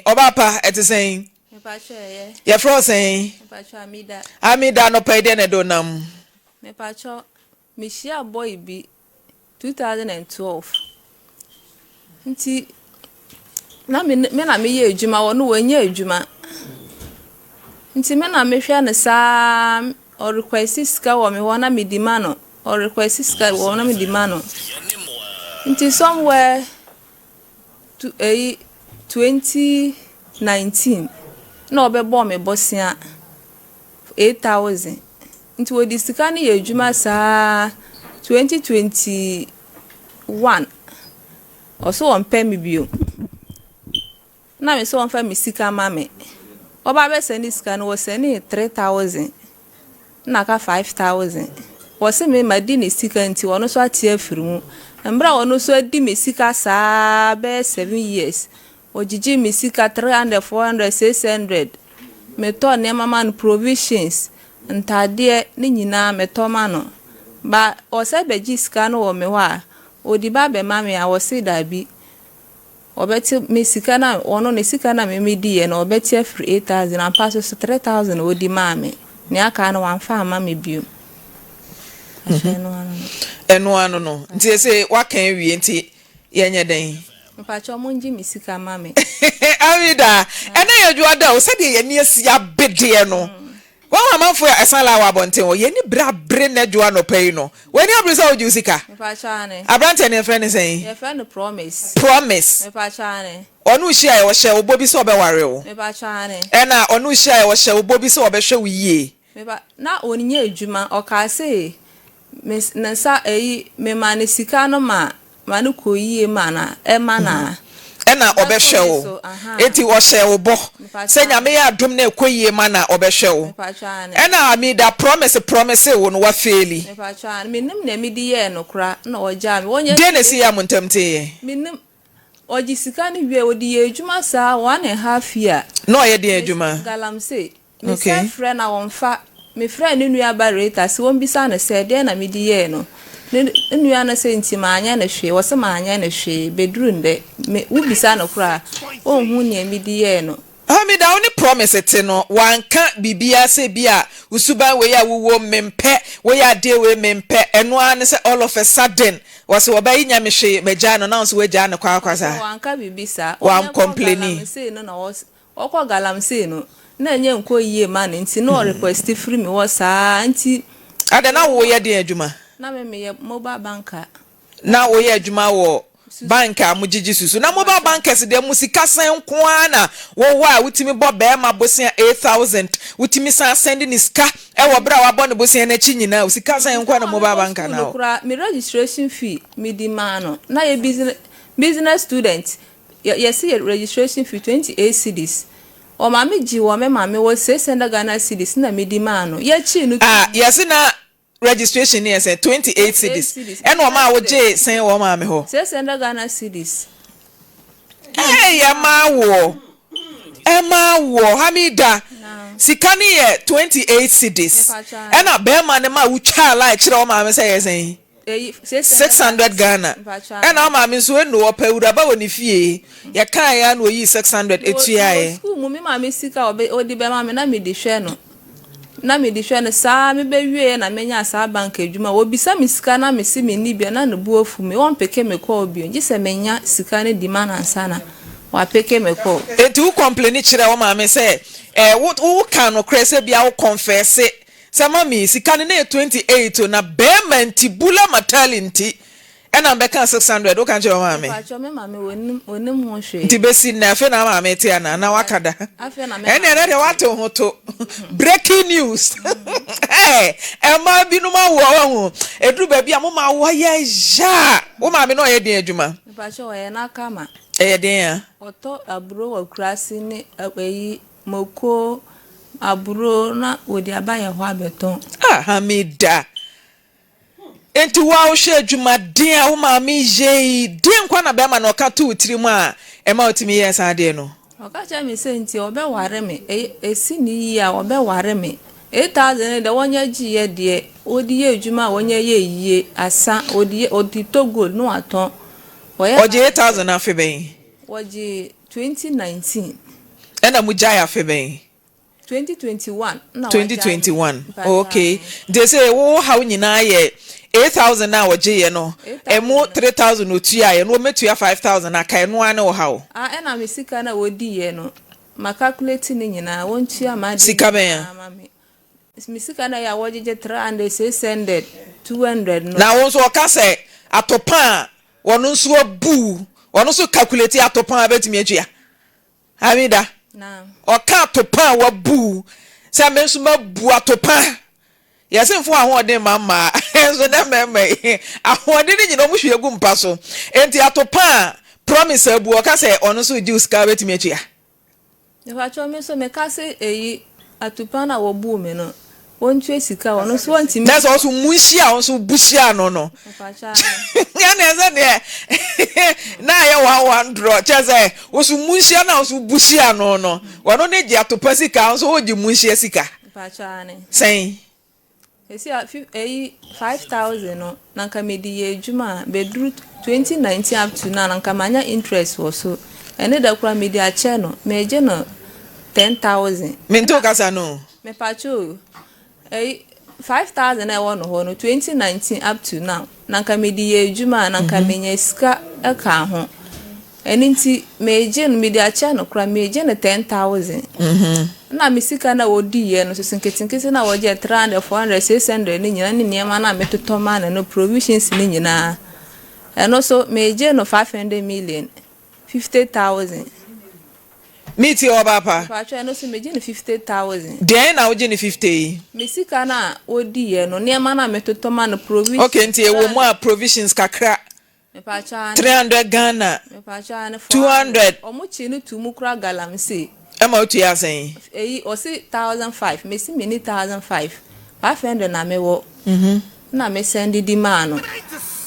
Ɔbaa pa, ɛte sɛn? Mepakyɛ ɛyɛ. Yɛfrɛ wo sɛn? Mepakyɛ Amida. Amida, anɔpa yi deɛ na ɛde wo nam? Mepakyɛ, mehyia boy bi 2012. Nti, na me me na meyɛ adwuma, ɔno wanyɛ adwuma. Nti me na mehwɛ no saa, ɔrequest sika wɔ me hɔ na medi ma no. Ɔrequest sika wɔ hɔ na medi ma no. Nti somewhere to eyi 2019 na ɔbɛbɔɔ me bosea 8000. Nti wɔde sika no yɛ adwuma saa 2021 ɔso ɔmpɛ me bio. Na me sɛ ɔmfa me sika ma me. Ɔba bɛsɛne sika no wɔsɛnee 3000 na aka 5000. Wɔse me madi ne sika nti ɔno nso ate afiri mu. Mmerɛ a ɔno nso adi me sika saa bɛyɛ 7 years. Ɔgyegye me sika 300, 400, 600. Metɔ nneɛma ma no provisions, ntadeɛ ne nyinaa metɔ ma no. Ba ɔsɛ bɛgye sika no wɔ me hɔ a, ɔde ba bɛma me a wɔse daabi. Ɔbɛte me sika na ɔno ne sika na me mediiɛ no ɔbɛte afiri 8000 ampa so so 3000 na ɔdi maa me. Nea aka no wamfa amma me bio. Ahyɛ ɛno ano no. Ɛno ano no. Nti ɛsɛ waka awie nti yɛnyɛ dɛn? Mepakyɛ mo ngye me sika ma me. Amida, ɛnɛ yɛ adwuma da o, sɛdeɛ yɛn ani asi abedeɛ no. Wɔn amanfoɔ a ɛsan laa wɔ abɔnten hɔ, yɛn ani bere abere nnɛ dwo anɔpa yi no. W'ani abere sɛ wogye wo sika? Mepakyɛ ane. Aberanteɛ no yɛfrɛ no sɛn? Yɛfrɛ no Promise. Promise. Mepakyɛ ane. Ɔne wo hyiaeɛ, ɔhyɛɛ wo bɔ bi sɛ ɔbɛware wo. Mepakyɛ ane. Ɛna ɔne wo hyiaeɛ, ɔhyɛɛ wo bɔ bi sɛ ɔbɛhwɛ wo yie. Mepa, na ɔnyɛ adwuma, ɔkaa se me ne nsa eyi, mema no sika no ma ma no kɔ yie ma no a, ɛma no a. Ɛna ɔbɛhwɛ wo. Enti ɔhyɛɛ wo bɔ sɛ Nyame yɛ adom na ɛkɔ yie ma no a, ɔbɛhwɛ wo. Ɛna Amida promise promisee wo no, wafeeli. Mepakyɛ aane. Mennim nea mede yɛɛ no koraa na ɔgyaa me. Wɔnyɛ. Deɛn na ɛsi yɛ a mo ntam teeɛ? Mennim. Ɔgye sika no wie a, ɔde yɛ adwuma saa one and half year. Na ɔyɛ deɛn adwuma? Galamsey. Mesan frɛ no a ɔmfa. Mefrɛɛ ne nua ba Rita sɛ ɔmmisa no sɛ deɛn na mede yɛɛ no. Ne nua no se nti manyɛ no hwee. Ɔse manyɛ no hwee. Bɛduru ndɛ, me wobisa no koraa a, ɔnhu nea mede yɛɛ no. Hamida, wo ne Promise te no, wanka biribiara sɛ bi a wo suban wei a wowɔ mu mempɛ, woyɛ adeɛ wei mempɛ, ɛno ara ne sɛ all of a sudden wɔse ɔbaa yi nya me hwee, magyaa no, na wo nso woagyaa no kwakwa saa? Ɔse wanka biribi saa. Ɔnyɛ kɔ Wancomplaini? galamsey no na ɔse Ɔkɔ galamsey no na ɛnyɛ nkɔ yie ma no nti na ɔrequest firi me hɔ saa nti. Adɛn na woyɛ deɛn adwuma? Na me meyɛ mobile banker. Na woyɛ adwuma wɔ bank a mogyegye susu. Na mobile bankers deɛ mo sika sɛn nko ara na wowɔ a wotumi bɔ barima bosea 8000 wotumi san sɛnde ne sika wɔ berɛ a wabɔ ne bosea no akyi nyinaa sika sɛn nko ara na Sika a mobile mekɔ banker school na no wɔ. koraa me registration fee medi maa no na yɛ business business student Yɛ yɛse yɛ registration fee 28 cedis ɔma me gyee wɔ me maame hɔ 600 Ghana cedis na me di maa no yɛ kyee no Ah tum. yɛse na registration no yɛ sɛn 28 28 cedis cedis ɛna ɔmaa wo meka kyerɛ. gyee sɛn wɔ wo maame hɔ. 600 Ghana cedis na me Eei di maa ɛmaa no. woɔ ɛmaa woɔ Hamida Na. sika no yɛ 28 cedis Mepakyɛ aane. ɛna bɛɛma no maa wo twaa line kyerɛ wo maame sɛ ɛyɛ sɛn. 600 Ghana ɛna wo maame nso eno ɔpɛ awuraba wɔ ne fie yɛkaeɛ ara na ɔyii 600 Mewɔ tuaeɛ. sukuu mu me maame sika a ɔde bɛma me na mede hwɛ no na mede hwɛ no saa mebɛwieɛ na menyaa saa bank adwuma wɔbisa me sika na mese menni bi a na ne bo afu me ɔmpeke me call bio gye sɛ menya sika no di ma no ansa na wapeke me call. Enti wo complaini kyerɛɛ wo maame sɛ eh wo wo ka nokorɛ sɛ bia wo confesse Sɛ mummy, sika no na ɛyɛ 28 o, na bɛɛma nti, Bula Matali nti, ɛna mebɛkaa 600, woka kyerɛ wo maame? Mepakyɛw, me maame onim, onim ho hwee. Nti bɛsi nnɛ, afei na wo maame rete anaa? Na waka da? Afei na me Ɛnneɛ maame ɛnɛ deɛ rete. woate wo ho to. Breaking news! Ɛɛ, mmaa binom awoɔ, wahu, ɛduru baabi a mo ma awoɔ yɛ ya. Wo maame na ɔyɛ deɛn adwuma? Mepakyɛw, ɔyɛ n'akama. Ɛyɛ deɛn a? Ɔtɔ aburo wɔ akuraase ne ɛyi, Mako, aburo na wɔde aba yɛn hɔ abɛtɔn. Ah Hamida, enti wo a wohwɛ adwumaden a wo maame yɛ yi, deɛn nkoa na bɛrima no ɔka too wo tirim a ɛma wotumi yɛɛ saa adeɛ no? Ɔka kyerɛɛ me sɛ nti ɔbɛware me, ɛsi ne yie a ɔbɛware me. 8000 no deɛ wɔnya gyeeɛ deɛ, wɔde yɛ adwuma a wɔnya yɛ yie, asa, wɔde yɛ, wɔde tɔ gold na watɔn. Wɔyɛ Ɔgyee 8000 no afe bɛn? Wɔgyee 2019. Ɛna mo gyae afe bɛn? 2021 na wagyae me. 2021 Mpakyɛw okay ae. Nti ɛsɛ wo haw nyinaa yɛ 8000 no a wɔgyeeɛ no 8000 ɛmu no. 3000 na ɔtuaeɛ na wɔmɛtua 5000 aka ɛno ara ne wo haw? Ah ɛna me sika no a wɔdiiɛ no ma calculate ne nyinaa wɔntua m'adeɛ Sika bɛn a? nyinaa ma me. Me sika no a ɛyɛ a wɔgyegye 300, 600, 200 no. Na wo nso ɔka sɛ atopa a ɔno nso abu wo, ɔno nso calculate atopa a bɛtumi atua. Hamida, ɔka atopa a wabu sɛ me nso mabu atopa. Yɛse mfo ahoɔden ma mmaa, nso nɛ mmarima yi ahoɔden no nyina ɔmo hwie gu mpa so. Enti atopa a Promise abu, ɔka sɛ ɔno nso regye wo sika a wobɛtumi atua. Mepakyɛw me nso meka se eyi atupa no a wɔbuu me no wɔntua sika ɔno nso wɔntumi. Na sɛ ɔso mu nhyia a ɔnso bu hyia no no. Mepakyɛw ae. Ɛna ɛsɛ deɛ na ayɛ one one draw kyɛ sɛ ɔso mu nhyia no a ɔso bu hyia no no ɔno ne gye atopa sika ɔnso ɔgye mu nhyia sika. Mepakyɛw aane. Sɛn? Sɛsi a fi ɛyi 5000 no na nka mede yɛ adwuma a bɛduru 2019 up to now na nka manya interest wɔ so. Ɛne da koraa mede akyɛ no megye no 10000. Mente wo kasa no o. Mepakyɛ o, ɛyi 5000 a ɛwɔ no hɔ no 2019 up to now na nka mede yɛ adwuma a na nka menya sika ka ho. Ɛno nti megye no, mede akyɛ no koraa, megye no 10,000. Ɛna me sika no a wɔdiiɛ no nso so nketenkete no a wɔgyeɛ 300, 400, 600 no nyinaa ne nneɛma no a metotɔ maa no no, provisions no nyinaa, ɛno nso megye no 500 million, 50,000. Metie ɔbaa pa. Mpakyɛ ɛno nso megye no 50,000. Deɛn na wogye no 50 yi? Me sika no a wɔdiiɛ no, nneɛma no a metotɔ maa no, provisions. Okay, nti ɛwɔ mu a provisions kakra. Mepakyɛw aane. 300 Ghana. Mepakyɛw aane, 200. 400. Ɔmo kyee no too mu koraa galamsey. Ɛma wotua sɛn? Eyi ɔse 1005, mese menni 1005, 500 na mewɔ. Ɛna me sɛnde di maa no.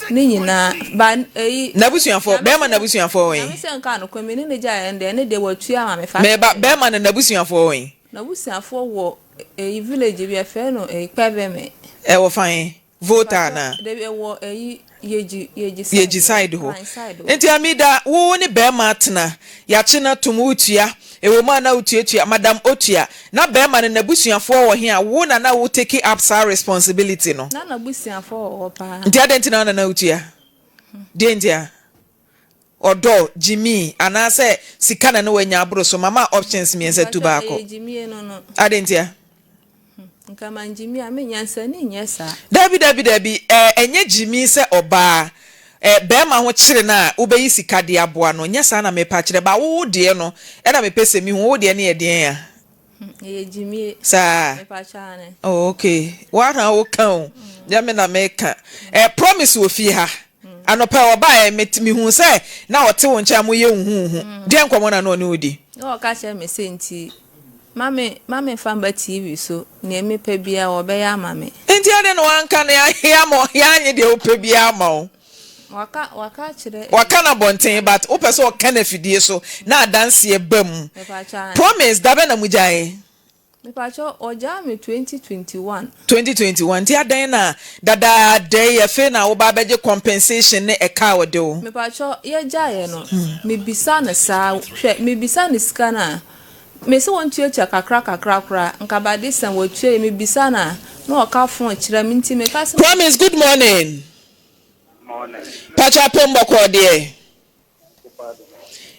Ne nyinaa, ba eyi. N'abusuafoɔ, bɛɛma n'abusuafoɔ wɔ he? Nyame sɛ nka nokorɛ, me ne no gyaeɛ no deɛ, ɛno deɛ watua ama me 500. Meba, bɛɛma no n'abusuafoɔ wɔ he? N'abusuafoɔ wɔ eyi village bi yɛfrɛ no eyi Kpɛvɛmɛ. Ɛwɔ fa he? Volta anaa? Dabi ɛwɔ ɛyi Yeji Yeji side Yeji side hɔ. Kran side hɔ. Nti Amida wo ne bɛɛma atena yakye no atom wo tua ɛwɔ mu a na wo tuatua madam otua na bɛɛma no nabusuafoɔ wɔ he a wo na na wo take up saa responsibility no. Na nabusuafoɔ wɔ hɔ paa. Nti adɛn nti na wo na na wo tua? Deɛ nti a? Ɔdɔ, gyimii, anaasɛ sika na na wanya aboro so? Mama options mmiɛnsa tu Mpakyɛ baako. ɛyɛ gyimie no no. Adɛn nti a? Hmm, nka mangyimi a, me nyansani nyɛ saa. Dabi dabi dabi, ɛɛ ɛnyɛ gyimii sɛ ɔbaa, ɛɛ bɛɛma ho kyere no a wobɛyi sika de aboa no, nyɛ saa na mepa kyerɛ, ba wo wo deɛ no ɛna mepɛ sɛ mehu, wo deɛ no yɛ deɛn a? Hmm, ɛyɛ gyimie. Saa? Mepakyɛ aane. Oh okay, woa na woka o, nyɛ me na meka. Ɛɛ promise wɔ fie ha, anɔpa yi ɔbaeɛ me mehuu sɛ na ɔte wo nkyɛn a moyɛ huhuuhu, deɛn nkɔmmɔ na na ɔne wo di? Na ɔka kyerɛ me sɛ nti Ma me ma me nfa mba TV so, nea me pɛ biara wɔbɛyɛ ama me. Nti adɛn na wanka no yɛama yɛanye deɛ wopɛ biara ama wo. Waka waka akyerɛ. Waka no abɔnten but wopɛ sɛ ɔka no afidie so na adanseɛ ba mu. Mepakyɛ aane. Promise da bɛn na mogyae? Mepakyɛ ɔgyaa me 2021. 2021 nti adɛn na dadaada yi afei na woba abɛgye compensation ne ɛka a ɔde wo? Mepakyɛ yɛgyaeɛ no mebisa no saa hwɛ mebisa no sika no a Mese wɔntuatua kakra kakra koraa nka by this time wɔatua yi mebisa no a na ɔka phone kyerɛ me nti meka sɛ. Promise good morning. Morning. Pacho apem bɔkɔɔ deɛ.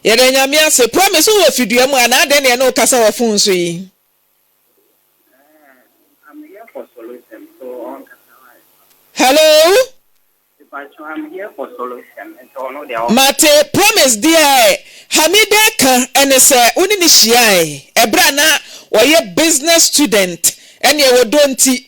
Yɛda Nyame ase. Promise wowɔ fidua mu anaa adɛn na yɛne wo kasa wɔ phone so yi? I'm here for solution so ɔnkasa why. Hello. Mepakyɛw I'm here for solution nti ɔno deɛ ɔka. Mate promise deɛ Hamida ka ne sɛ wo ne no hyiae ɛberɛ a na ɔyɛ business student ɛneɛ wɔdɔ nti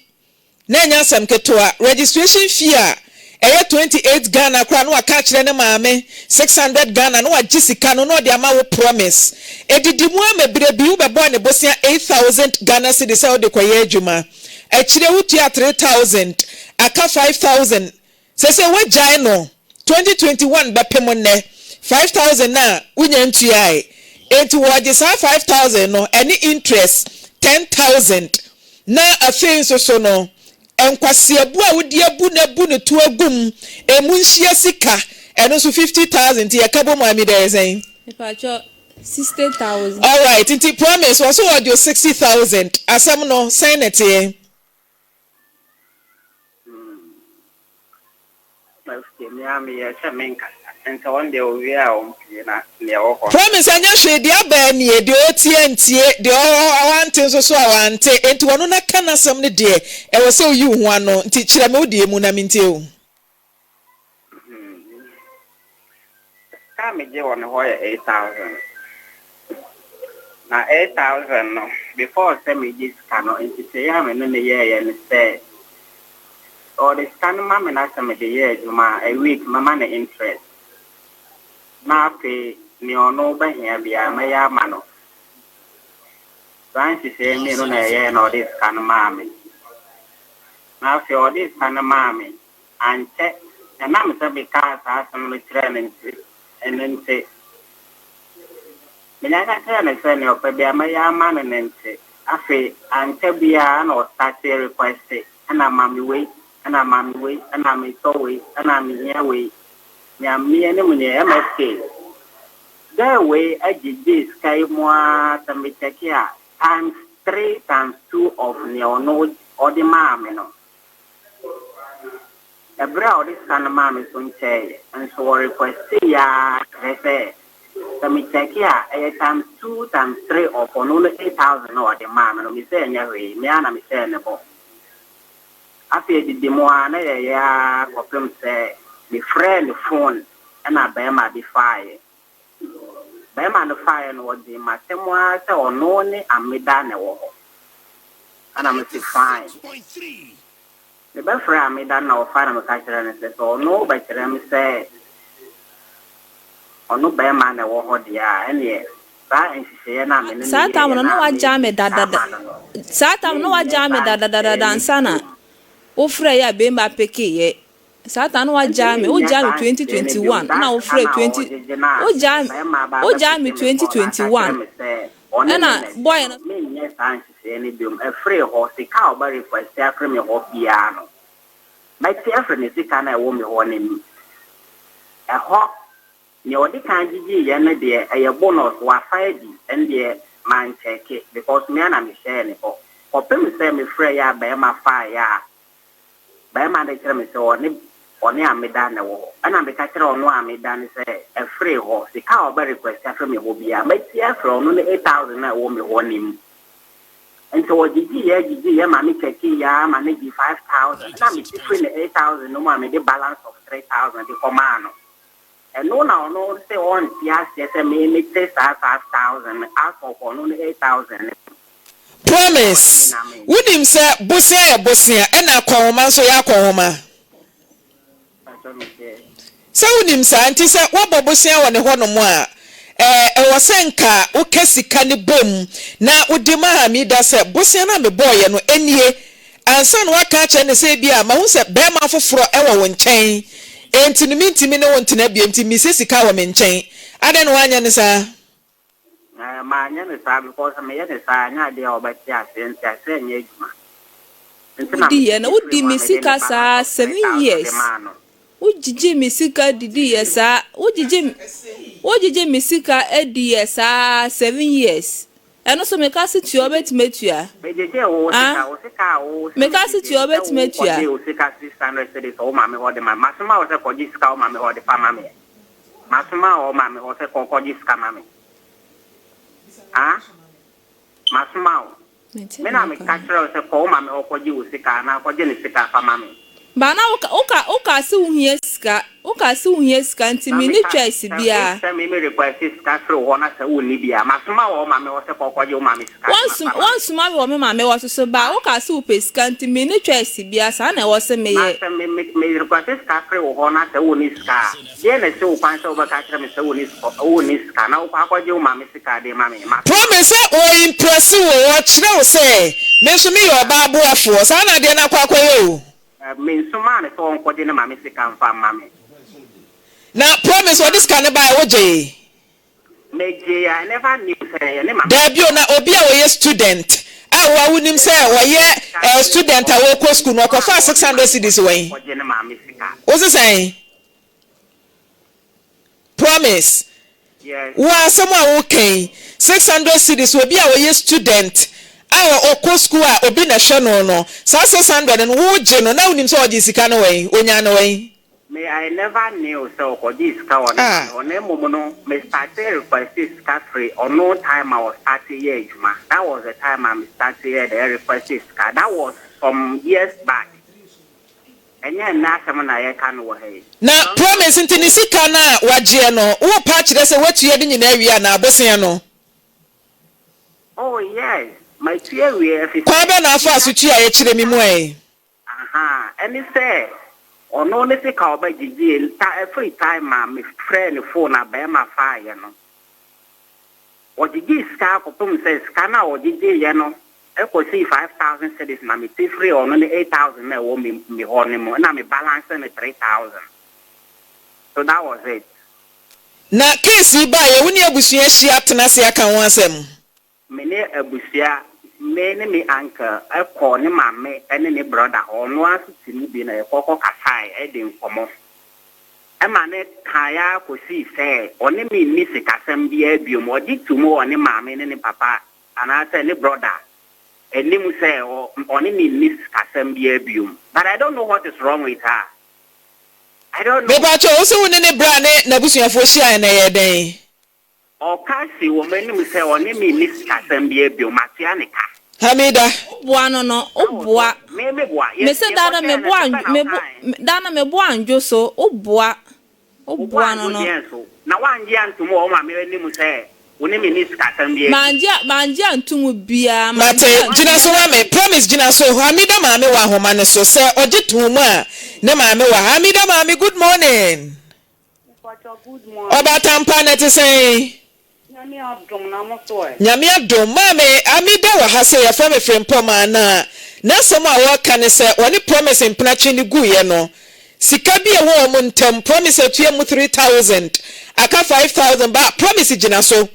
na ɛnyɛ asɛm ketewa registration fee a ɛyɛ 28 Ghana koraa na waka akyerɛ ne maame 600 Ghana na wagye sika no na ɔde ama wo promise ɛdidi mu ama berɛ bi wobɛbɔɔ ne bosea 8000 Ghana cedis sɛ wode kɔyɛ adwuma Akyire wotua 3000 aka 5000 sɛsɛ wagyae no 2021 bɛpem nnɛ 5000 no a wonya ntuae enti wɔgye saa 5000 no ɛne interest 10000 na afei nso so no nkwaseabu a wode abu no abu no to agum emu nhyia sika ɛno nso 50000 nti yɛka bɔ mu a mi dɛ ɛyɛ sɛn? Mepakyɛw. 60,000. Alright, nti Promise, ɔse ɔgye wo 60,000, asɛm no sɛn na ɛteɛ? Mafie me ara meyɛɛ sɛ menkasa nti ɔno deɛ ɔwie a ɔmpue na deɛ ɛwɔ hɔ no. Promise ɛnyɛ hwee deɛ aba nie deɛ ɔtie antie deɛ wante nso so a wante enti ɔno na ka n'asɛm no deɛ ɛwɔ sɛ woyi wo ho ano nti kyerɛ me wo deɛ mu na mentie wo. Sika a megye wɔ ne hɔ yɛ 8000 na 8000 no before sɛ megye sika no nhyehyɛeɛ a me ne no yɛeɛ ne sɛ ɔde sika no ma me na sɛ mede yɛ adwuma a a week mɛma no interest na afei nea ɔno bɛhia biara mɛyɛ ama no. Saa nhyehyɛeɛ mmienu na ɛyɛeɛ na ɔde sika no maa me. Na afei ɔde sika no maa me. Ankyɛ, ɛnam sɛ mekaa saa asɛm no kyerɛɛ no nti, ɛno nti, menya ka kyerɛɛ no sɛ nea ɔpɛ biara mɛyɛ ama no no nti, afei ankyɛ biara na ɔstartee requeste, ɛna ma me wei, ɛna ma me wei, ɛna metɔ wei, ɛna mehia wei. Nea me anim nie, MSK, girl wei agyegye sika yi mu ara, sɛ me check a, times three times two of nea ɔno ɔde maa me no. Ɛberɛ a ɔde sika no maa me nso nkyɛeɛ, nso ɔrequestee ara kyerɛ sɛ, sɛ me check a, ɛyɛ times two times three of ɔno no 8000 no a ɔde maa me no, me sɛ ɛnyɛ hwee, me ara na mehyɛɛ ne bɔ. Afei ɛdidi mu ara na yɛyɛ ara kɔpem sɛ mefrɛɛ ne phone ɛna barima bi faeɛ. Barima no faeɛ no ɔgyee m'asɛm ara sɛ ɔno ne Amida na ɛwɔ hɔ. Ɛna mese fine. Mebɛfrɛɛ Amida no na ɔfae na meka kyerɛɛ no sɛ sɛ ɔno bɛkyerɛ me sɛ ɔno barima na ɛwɔ hɔ deɛ a ɛneɛ saa nhyehyɛeɛ no a me ne no Saa tam yɛeɛ no no na a wagyaa mede me sika dadada ama no no saa tam no na menyɛ wagyaa me saa dadadadada nhyehyɛeɛ no ansa na bio. wofrɛeɛ a barima pekeeɛ. Saa ta no Nti wagyaa me, menyɛ wogyaa me saa nhyehyɛeɛ no biom. 2021 Saa na sika wofrɛ no a 20 ɔregyegye no a wogyaa barima aba wogyaa me abɛpeke me call aka akyerɛ 2021 me sɛ ɔne me ɛna na ɛte boy no, no. menyɛ saa nhyehyɛeɛ no biom. Ɛfiri hɔ, sika a ɔbɛ request afiri me hɔ biara no, mɛte afiri ne sika no a ɛwɔ me hɔ no mu. Ɛhɔ, nea ɔde kan gyegyeeɛ no deɛ, ɛyɛ bonus, wafa adi, ɛndeɛ mankyɛke because me ara na mehyɛɛ ne bɔ. Kɔpem sɛ mefrɛeɛ a barima faeɛ a, Barima no kyerɛ me sɛ ɔne ɔne Ameda na ɛwɔ hɔ. Ɛna meka kyerɛɛ ɔno Ameda no sɛ ɛfiri hɔ, sika a ɔbɛ request afiri me hɔ biara, mɛtua afiri ɔno ne 8000 no a ɛwɔ me hɔ no mu. Nti ɔgyegyeeɛ gyegyeeɛ ma me kyɛkeeɛ ara ma no gyee 5000. Ɛna mete firi ne 8000 no mu a mede balance of 3000 de kɔmaa no. Ɛno na ɔno se ɔnte aseɛ sɛ me mete saa 5000 no out of ɔno ne 8000 no mu. Promise, Wonim sɛ bosea yɛ bosea ɛna akɔnhoma nso yɛ akɔnhoma? Sɛ wonim saa nti sɛ woabɔ bosea wɔ ne hɔnom a, ɛɛ ɛwɔ sɛ nka woka sika no bom na wode ma Hamida sɛ bosea no a mebɔeɛ no nie ansa na woaka akyerɛ no sɛ ebia mahu sɛ barima foforɔ wɔ wo nkyɛn enti no mentumi ne wo ntena bio nti mesɛ sika wɔ me nkyɛn. Adɛn na woanyɛ no saa? Ɛɛ manyɛ no saa because sɛ meyɛ no saa a ɛnyɛ adeɛ a ɔbɛte aseɛ nti aseɛ nyɛ adwuma nti na Wodi yɛ na megyegye wodi firi mu me a mede ne sika balance saa of seven 3000 de years maa no. Wogyegye me sika didi yɛ saa wogyegye wogyegye me sika di yɛ saa seven years ɛno so meka se tua wobɛtumi atua Megyegyee wo ah sika, wo sika a wo se meka se megyegye tua sɛ wobɛtumi wo atua. kɔgyee wo sika 600 cedis wɔ wo maame hɔ de ma me. Masoma wo sɛ kɔgye sika wo maame hɔ de fa ma me. Masoma wo maame hɔ sɛ kɔ kɔgye sika ma me. Ah? Masoma wo. Mente Me deɛ na woka meka no. kyerɛɛ wo sɛ kɔ wo maame hɔ kɔgye wo sika anaa kɔgye ne sika fa ma me. Ba na woka woka wokaa se wohia sika wokaa se wohia sika nti Na menni meka choice sɛ biaa. if sɛ me me request sika firi wo hɔ na sɛ wonni bi a, masoma wo wɔ wo maame hɔ sɛ kɔ kɔgye wo maame sika de ma Wɔnsom fa ma me. wɔnsoma me wɔ me maame hɔ soso ba Ah? wokaa se wopɛ sika nti menni choice biaa saa na ɛwɔ se Na meyɛ. sɛ me me me request sika firi wo hɔ na sɛ wonni sika a, Deɛn na ɛsi wo kwan sɛ wobɛka akyerɛ me sɛ wonni sika na wokɔ akɔgye wo maame sika de ma me? Masoma Promise wo. sɛ ɔ impress wo, ɔkyerɛ wo sɛ me nso meyɛ ɔbaa boafoɔ. Saa na adeɛ no akɔ akɔyɛ o. Mensomaa no sɛ ɔnkɔgye ne maame sika mfa mma me. Na Promise ɔde sika no baeɛ, wogyee? Megyee, I never knew sɛ ɛyɛ ne maame Daabi o, sika. na obi a ɔyɛ student a wo a wonim Me sɛ maame ɔyɛ sika eh, firi ne student hɔ a no, ɔrekɔ school no, mensomaa ɔkɔfaa no ne 600 maame hɔ cedis sɛ wɛn? ɔnkɔgye ne maame sika. Wo se sɛn? Promise. Yes. Wo asɛm a woka yi, 600 cedis, obi a ɔyɛ student a ɔkɔ sukuu a obi na ɛhwɛ no no, saa 600 no wogye no na wonim sɛ ɔgye sika no wɛn? Onyaa no wɛn? Me I never knew sɛ ɔkɔgyee sika wɔ ne Ah. maame hɔ na mmom no me startee requestee sika firi ɔno time a ɔstartee yɛɛ adwuma that was the time a me startee yɛɛ dɛn requestee sika that was some years back ɛnyɛ ɛnnɛ asɛm na yɛreka no wɔ ha yi. Na promise nti ne sika no a wagyeɛ no worepɛ akyerɛ sɛ woatua ne nyinaa awie anaa bosea no? Oh yes matua awie Kwan ɛfisɛ bɛn na afaa so sika tuaeɛ kyerɛ me mu ɛ? Ahaa, ɛne sɛ ɔno ne sika a ɔbɛgyegyee ta ɛfiri time a me frɛɛ ne phone a bɛɛma faeɛ no, ɔgyegyee sika kɔpem sɛ sika no a ɔgyegyeeɛ no kɔsii 5000 cedis na me te firii ɔno ne 8000 no a ɛwɔ me me hɔ no mu ɛna me balance no 3000 so that was it. Na case yi baeɛ wo ne abusua ahyia atena ase aka ho asɛm? Me ne abusua, me ne me uncle kɔɔ ne maame ne ne brɔda hɔ, ɔno ara nso te mu bi na yɛkɔ kɔ kasae de nkɔmmɔ ma no kaeɛ ara kɔsii sɛ ɔne me nni sikasɛm biara biom, ɔgye to mu wɔ ne maame ne ne papa anaasɛ ne brɔda anim sɛ ɔne me nni sikasɛm biara biom, but I don't know what is wrong with her, I don't know. Mepakyɛw, wo se wo ne ne bra ne n'abusuafoɔ hyiaeɛ no ɛyɛɛ dɛn? Ɔka sii wɔn anim sɛ ɔne me nni sikasɛm biara bio, matua ne ka. Hamida. Wo boa no no, wo Awo boa. so, me me boa. Yɛ Me se da no yɛkɔhyɛɛ me no boa ɛso pɛ na me bo wokae. da no me boa ndwo so, wo boa, wo Wo boa boa no ndwo no. deɛn so? Na woangye antom wɔ wo maame anim sɛ wo ne me nni sikasɛm biara bio. Mangye mangye antom biara, Mate, mangye antom. gyina so ma me. Promise gyina so. Hamida maame wɔ ahoma no so. Sɛ ɔgye too mu a, ne maame wɔ ha. Hamida maame, good morning. Mpakyɛw good morning. Ɔbaatan pa na ɛte sɛn? Nyame adom na mo so ɛ? Nyame adom. Maame Amida wɔ ha sei, yɛfrɛ me Frimpong na n'asɛm a ɔreka ne sɛ ɔne Promise mpenatwe no guiɛ no, sika bi a ɛwɔ wɔn ntam, Promise atua mu 3000, aka 5000 but Promise gyina so.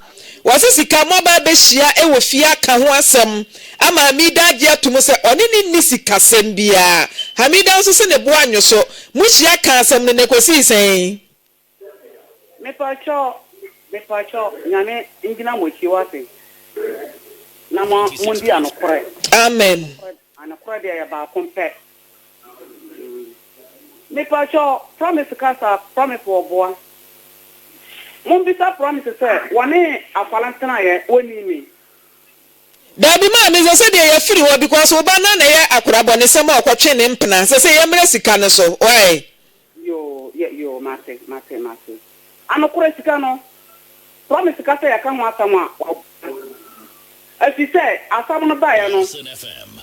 Wɔse sika moaba abɛhyia wɔ fie aka ho asɛm ama Hamida agye atom sɛ ɔne no nni sikasɛm biara. Hamida nso se ne bo anwo so. Mohyia kaa asɛm no na ɛkɔsii sɛn? Mepakyɛw mepakyɛw nyame ngyina mo akyi wate na mo mondi anokorɛ. Amen. Anokorɛ deɛ yɛ baako pɛ. Mepakyɛw promise kasa promise wɔ boa mombisa promise sɛ wɔne akwala tenaeɛ wɔnii me. Daabi maame sɛsɛ deɛ yɛfiri hɔ because wo ba no na ɛyɛ akora bɔnesɛm a ɔkɔtwe ne mpena sɛsɛ yɛmmrɛ sika no so why. Yoo yɛ yoo mate mate mate. Anokorɛ sika no promise ka sɛ yɛka ho asɛm a waboa ɛfisɛ asɛm no baeɛ no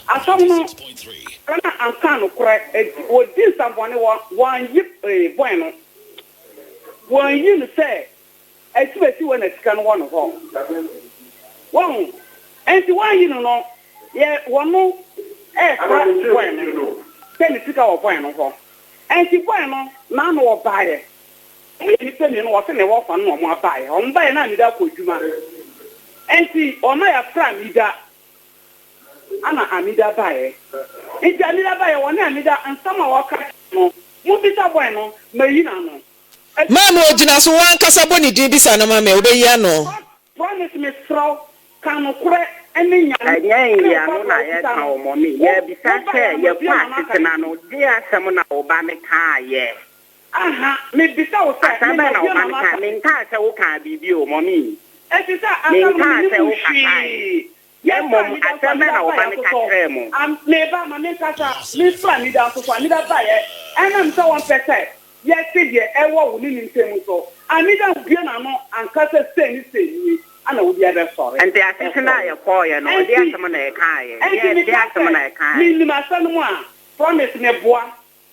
asɛm no akora no anka nokorɛ ɛdi wɔdi nsɛmbɔne wɔ wɔanyi ee bɔn no wɔanyi no sɛ asibasi wɔ na sika no wɔ no hɔ wahu ɛnti wɔanyi no no yɛ wɔno ɛɛfra bɔn no sɛ ne sika wɔ bɔn no hɔ ɛnti bɔn no naano ɔbaeɛ Ɔmo yɛ nnipa mienu, ɔse ne wɔfa no na ɔmo abaeɛ. Ɔmo baeɛ na Amida akɔ adwuma. Ɛnti ɔma yɛfrɛ Amida ana Amida baeɛ. Nti Amida baeɛ, ɔne Amida nsɛm a ɔka kyerɛ no, mobisa boy no, mayi n'ano. Maame ogyina so, wo ankasa bɔ ne din bisa no ma me, ɔbɛyi ano. Promise mesrɛ wo ka nokorɛ ne Nyame Ɛnyɛ ne wo nyiano ba na bra wo yɛka kita no o mummy, wo yɛbisa wo sɛ baeɛ no mabue yɛkɔ m'ano aka asetena biribi. no deɛn asɛm na wo ba no kaayɛ? Aha, mebisa wo sɛ, Asɛm me bɛn na mabue wo ba no m'ano kae? aka biribi? Menkaa sɛ wokaa biribi o, mummy. Efisɛ asɛm no Menkaa mennim sɛ mu wokakae. hwee. Na Yɛfrɛ mmom Amida nso, asɛm bɛn Amida na wo ba baeɛ no nso ka so. kyerɛɛ mo? Am, meba, ma menkasa. Mefrɛ Amida nso so, Amida baeɛ. Ɛnam sɛ wɔmpɛ sɛ yɛte deɛ ɛwɔ wo ne ne ntam nso, Amida ampue n'ano anka sɛ sei ne sei nie, ana wo deɛ bɛsɔre. Enti asetena a Ɛsɔre. yɛkɔeɛ no, ɛdeɛn Enti, asɛm na yɛkaeɛ? enti Deɛn, deɛn meka asɛm na sɛ, yɛkaeɛ? menim asɛm no mu a, promise, meboa.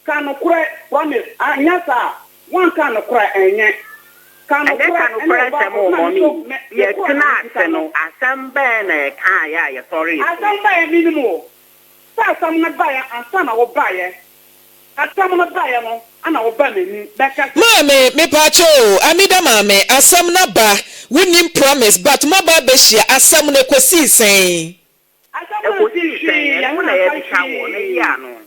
Ka nokorɛ promise anyɛ saa a woanka nokorɛ a ɛnyɛ. Ka Ɛnyɛ nokorɛ ka ɛne nokorɛ wo asɛm Bible o na me mummy, nso me me korɔ na yɛtenaa mekita ase no. no asɛm bɛn na yɛkaeɛ a yɛsɔree so? Asɛm baeɛ menim o sɛ asɛm no baeɛ ansa na wo baeɛ asɛm no baeɛ no ana wo ba m'anim bɛka sɛ. Maame, mepaakyɛw o, Amida maame, asɛm no aba, wonnim promise but moaba abɛhyia, asɛm no ɛkɔsii sɛn? Asɛm no nsii Ɛkɔsii sɛn? hwee, Ɛno yɛne no na anka yɛrebisa wo na yi hwee. ano.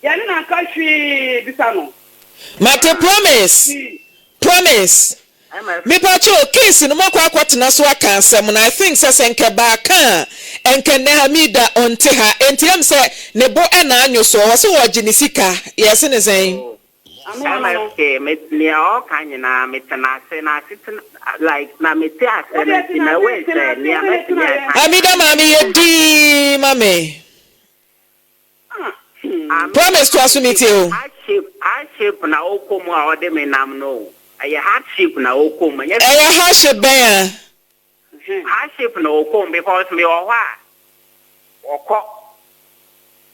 Yɛne no anka hwee, bisa no. Mate promise, Nti. promise. Mepakyɛw case no moakɔ akɔtena so aka asɛm no I think sɛ sɛ nka ɛbaa a nka nnɛ Hamida ɔnte ha enti ɛm sɛ ne bo na anwo soɔ ɔse ɔɔgye ne sika yɛse ne sɛn? Ano ano no. MSK me nea ɔɔka nyinaa me tena ase na asetena like na me te ase Wo no deɛ nti tena ma ase wei tena sɛ ase nea wo ne no mɛtumi tena yɛ. aka Hamida nyinaa maame yɛ dinn ma me. Ah hmm. Amida Promise toa so hardship metie o. hardship hardship na ɔkɔ mu a ɔde me nam no o ɛyɛ hardship na ɔkɔ mu ɛnyɛ Ɛyɛ hardship bɛn a? Hardship na ɔkɔ mu because me wɔ hɔ a ɔkɔ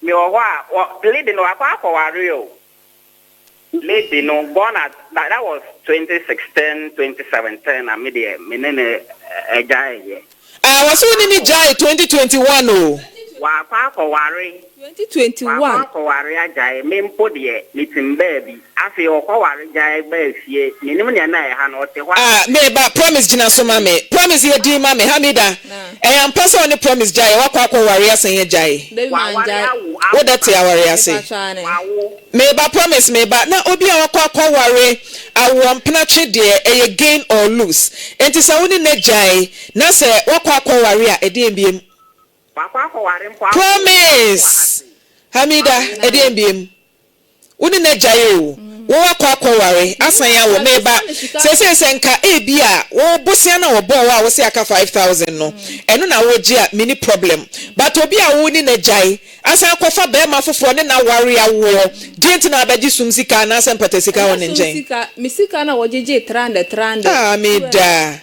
me wɔ hɔ a wɔ lady no wakɔ akɔware o lady no gone at that, that was 2016 2017 na me deɛ me ne no agyaeɛ. Ah wɔse wo ne no gyae 2021 o. Wakɔ akɔware 2021. Wakɔ akɔware agyae me mpo deɛ metim baabi afei ɔkɔware gyae baa fie menim nea na ɛha no ɔte hɔ a. Ah me ba Promise gyina so ma me Promise yɛ din ma me Hamida ɛyɛ ampa sɛ ɔne Promise gyaeɛ wakɔ akɔware asan agyae Dabi Waware mangyae. awo wo dɛ te awo aware ase. Mepakyɛ aane. Wawo. Me ba Promise me ba na obi a wakɔ akɔware awoɔ mpenatwe deɛ ɛyɛ gain or loose enti sɛ wo ne no agyae na sɛ wakɔ akɔware a ɛdeɛn biom. Wakɔ akɔware mpo awo awo Promise! ase. Hamida, ɛdeɛn biom? Wo ne no agyae o, wo akɔ akɔware, asan awo, meba, seesei sɛ nka ebia wo bosea no a wɔbɔɔ wo a wose aka 5000 no, ɛno na wogye a, menni problem. But obi a wo ne no agyae, asan akɔfa barima foforɔ ne no aware awoɔ, deɛn nti na wabɛgye sum sika anaasɛ mpata sika wɔ Ɛnyɛ ne sum nkyɛn? sika, me sika no a wɔgyegyee 300 300. Hamida!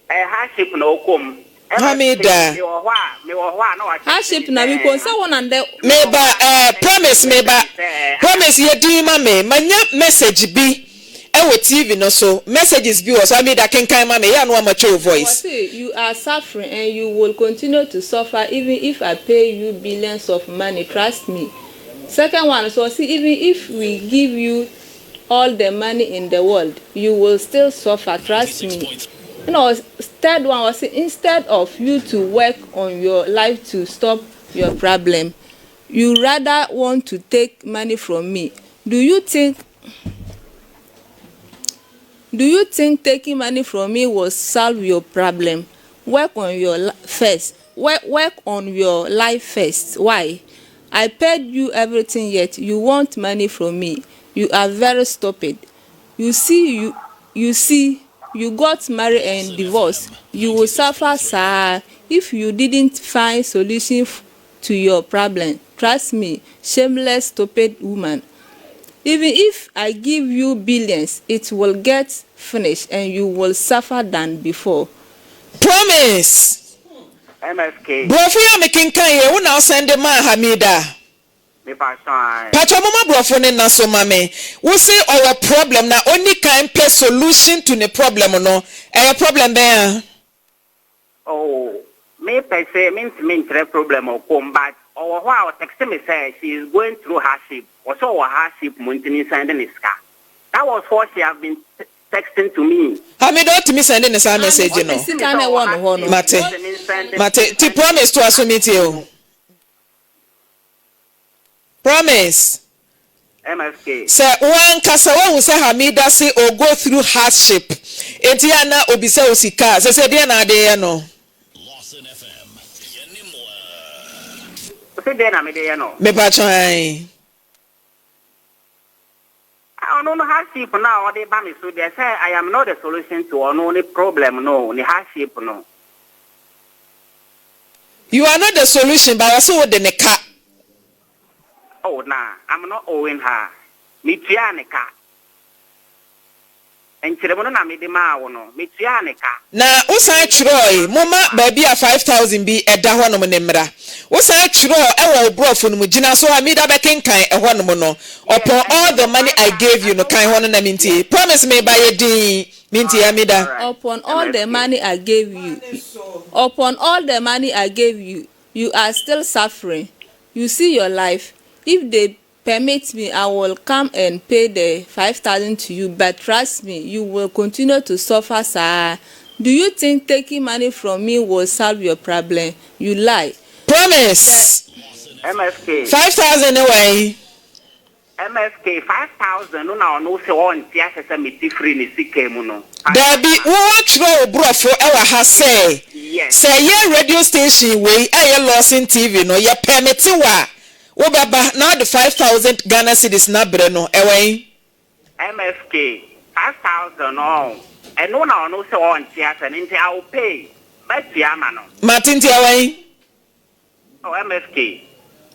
Ɛyɛ hardship na ɔkɔ mu. Ɛna Hamida. me wɔ hɔ a me wɔ hɔ a na wa text Hardship me na sɛ me kɔ sɛ wo na ndɛ. me wɔ Meba hɔ a na eh wa text promise me meba sɛ eh promise yɛ din ma me manya message bi ɛwɔ TV no so messages bi wɔ so Amida kenkan ma me yɛ a na wama twa wo voice. Wɔse you are suffering and you will continue to suffer even if I pay you billions of money trust me second one nso ɔse even if we give you all the money in the world you will still suffer trust me ɛna ɔs third one ɔse instead of you to work on your life to stop your problem you rather want to take money from me do you think do you think taking money from me will solve your problem work on your first work work on your life first why I paid you everything yet you want money from me you are very stupid you see you you see you got married and divorced you will suffer saa if you didn't find solution to your problem trust me shameless stupid woman even if I give you billions it will get finished and you will suffer than before. Promise! MSK. Borɔfo yi a mekenkan yi, wo na wo sɛnde maa Hamida? Mepakyɛw ae. Pakyɛw momma borɔfo no nna so ma me. Wo se ɔwɔ problem na ɔnni kan mpɛ solution to ne problem no, ɛyɛ problem bɛn a? Oh me pɛ se mentumi nkyerɛ problem ɔkɔ mu but ɔwɔ hɔ a ɔtexte me sɛ she is going through hardship ɔsɛ ɔwɔ hardship mu nti mensɛnde ne sika that was what she have been texting to me. Hamida otumi sɛnde ne saa Ame message ɔpɛ no? sika na ɛwɔ no hɔ no. Mate mate ti promise toa so metie o. Promise. MSK. Sɛ wo ankasa woahu sɛ Hamida se o go through hardship enti a na obisa wo sika a, sɛsɛ deɛn na ade yɛ no? Wose deɛn na mede yɛ no? Mepakyɛ ae. Ɔno no hardship no a ɔde ba me so deɛ sɛ I am not the solution to ɔno ne problem no ne hardship no. You are not the solution but ɔse wode ne ka. Oh nah I'm not owing her metuaa ne ka. Nkyerɛmu no na mede maa wo no, metuaa ne ka. Na wosan twerɛɛe, Momma baabi a 5,000 bi da hɔnom no mmra. Wosan twerɛɛ wɔ wo borɔfo no mu, gyina so ha, Mida bɛkenkan ɛhɔnom no, Upon all the money I gave you no, kan hɔ no na mentie. Promise me ba, yɛ dinn, mentie, Amida. Upon all the money I gave you, upon all the money I gave you, you are still suffering. You see your life, if they permit me, I will come and pay the 5,000 to you, but trust me, you will continue to suffer saa. Do you think taking money from me will solve your problem? You lie. Promise! MSK. 5,000 ne wɛn? MSK, 5000 no na ɔno se ɔnte ase sɛ mete firi ne sika mu no, Daabi, 5000. wo woatwerɛ wo borɔfo wɔ ha sɛ, Yes. sɛ yɛ radio station wei a ɛyɛ Lawson TV no, yɛ pɛmete wo a, wobɛba na wode 5000 Ghana cedis no abrɛ no, ɛwɔ he? MSK, 5000 no ɔn, ɛno na ɔno se ɔnte ase no, nti I will pay, mɛtua ama no. Mate, nti ɛwɔ he? Oh MSK,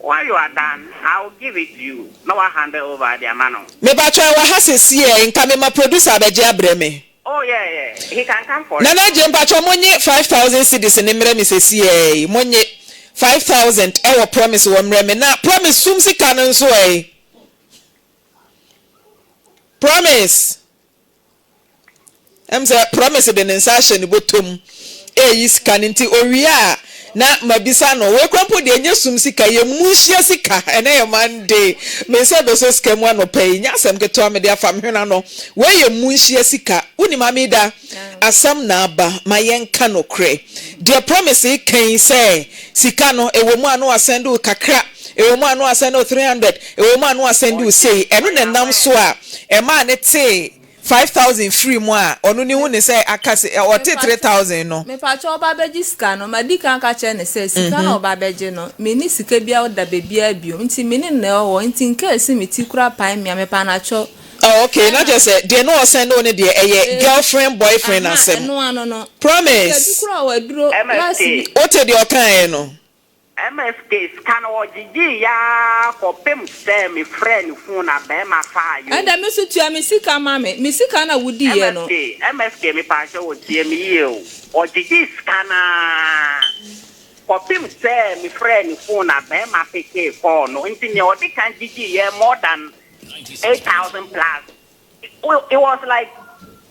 when you are done, I will give it to you na wa hand over de ama no. Mepakyɛw ɛwɔ ha sesiɛ, nka mema producer abɛgye abrɛ me. Oh yeah yeah, he can come for it. Nana Adjei mpakyɛw monye 5000 cedis no mmerɛ me sesiɛ yi, monye 5000 ɛwɔ promise wɔ mmerɛ me, na promise sum sika no nso ɛ? Promise. Ɛm sɛ Promise de ne nsa ahyɛ ne bɔtɔ mu reyi sika no nti owie a na mabisa no. Wei koraa mpo deɛ ɛnyɛ sum sika, yɛ mu nhyia sika. Ɛnɛ yɛ Monday, me nsa rebɛsɔ sika mu anɔpa yi, nyɛ asɛm ketewa mede afa me hwene ano. Wei yɛ mu nhyia sika. Wonim Amida, asɛm na aba, ma yɛnka nokorɛ. Deɛ Promise reka yi sɛ sika no, ɛwɔ mu a na wasɛnde wo kakra, ɛwɔ mu a na wasɛnde wo 300, ɛwɔ mu a na wasɛnde wo Ɔgye, sei, ɛno na ɔyɛ ɛnam so aware. a ɛmaa no tee 5000 firii mu a ɔno ne hu ne sɛ aka se ɔte 3000 no. Mepakyɛw ɔba bɛgye sika no madi kan aka kyerɛ no sɛ sika no a ɔba bɛgye no menni sika biara da baabiara bio nti me ne no na ɛwɔ hɔ nti nka ɛsi me ti koraa pae me a mepanakyɛw Oh okay na ɛna kyerɛ sɛ deɛ na ɔsɛnde wo no deɛ ɛyɛ ebi girlfriend boyfriend aha asɛm. ɛno ano no nti ebi Promise. koraa ɔwɔ aduro last MSK. bi. Wote deɛ ɔkaeɛ no? MSK sika no ɔgyegyee aa kɔpem sɛ me frɛɛ ne phone na bɛɛma faa yoo. Ɛnde me nso tua me sika ma me, me sika no a wodiiɛ no. MSK MSK mepaakyɛw o tie me yie o ɔgyegyee sika no aa kɔpem sɛ me frɛɛ ne phone na bɛɛma pekee call no nti nea ɔde kan gyegyee yɛ more than 8000 plus It was like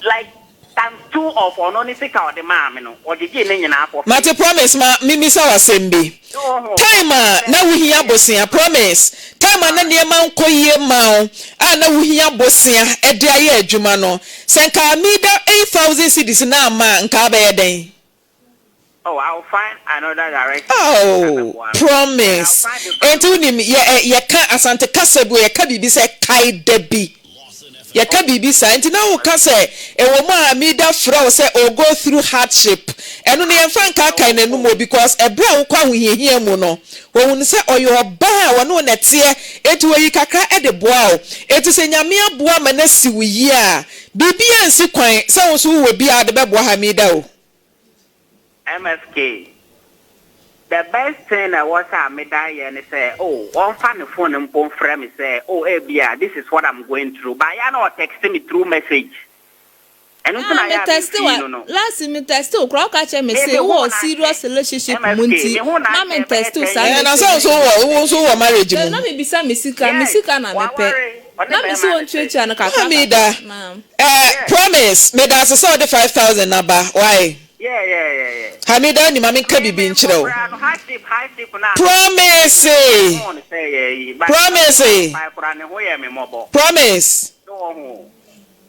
like times two of ɔno ne sika a ɔde maa me no, ɔgyegyee ne nyinaa for free. Mate promise ma memmisa wo asɛm bi. Time a na wohia bosea promise time a na nneɛma nkɔ yie mma wo a na wohia bosea de ayɛ adwuma no sɛ nka Amida 8000 cedis no amma a nka wobɛyɛ dɛn? Oh, I will find another direction sɛ nka Oh mɛboa no. And I will promise find different enti wonim yɛ ɛ yɛka Asante kasa bi o yɛka biribi sɛ kae da bi. Yɛka biribi saa nti na woka sɛ ɛwɔ mu a Amida frɛ wo sɛ o go through hardship ɛno no yɛmfa nkaakae n'anum o because ɛberɛ a wokɔ ahohiahia mu no wɔhunu sɛ ɔyɛ ɔbaa a ɔne wo na ɛteɛ enti wɔyi kakra de boa wo enti sɛ Nyame aboa ma no asi wo yie a biribiara nsi kwan sɛ wo nso wowɔ bi a wode bɛboa Hamida o. MFK, The best thing a ɛwɔ sɛ Amida yɛ ne sɛ oh ɔmfa ne phone mpo mfrɛ me sɛ oh ebia this is what I'm going through but ɛyɛ a na ɔtext me through message ɛno nti Ah na me ɛyɛ a tɛste memfii wa no no. last me tɛste wo koraa woka kyerɛ me Me se mehu wowɔ no akyɛ serious relationship mu MFK nti mehu no ma me akyɛ bɛyɛ ntɛste wo ten saa Ɛɛ years na sɛ message wo nso no. wowɔ wo nso wowɔ marriage Dabi mu. na me bisa me sika me Yes sika na me pɛ waware ɔne na me se bɛrima no te. wɔntuatua no kakra Hamida kakra na. ɛɛ Yes promise medaase sɛ wode 5000 no aba why? Yeah yeah yeah yeah. Hamida ni ma menka Me biribi me nkyerɛ wo. nkɔkoraa no hardship hardship no a Promise! me hu no sɛ yɛ yi but Promise! mpae koraa ne ho yɛ me mmɔbɔ. Promise! So wɔ ho.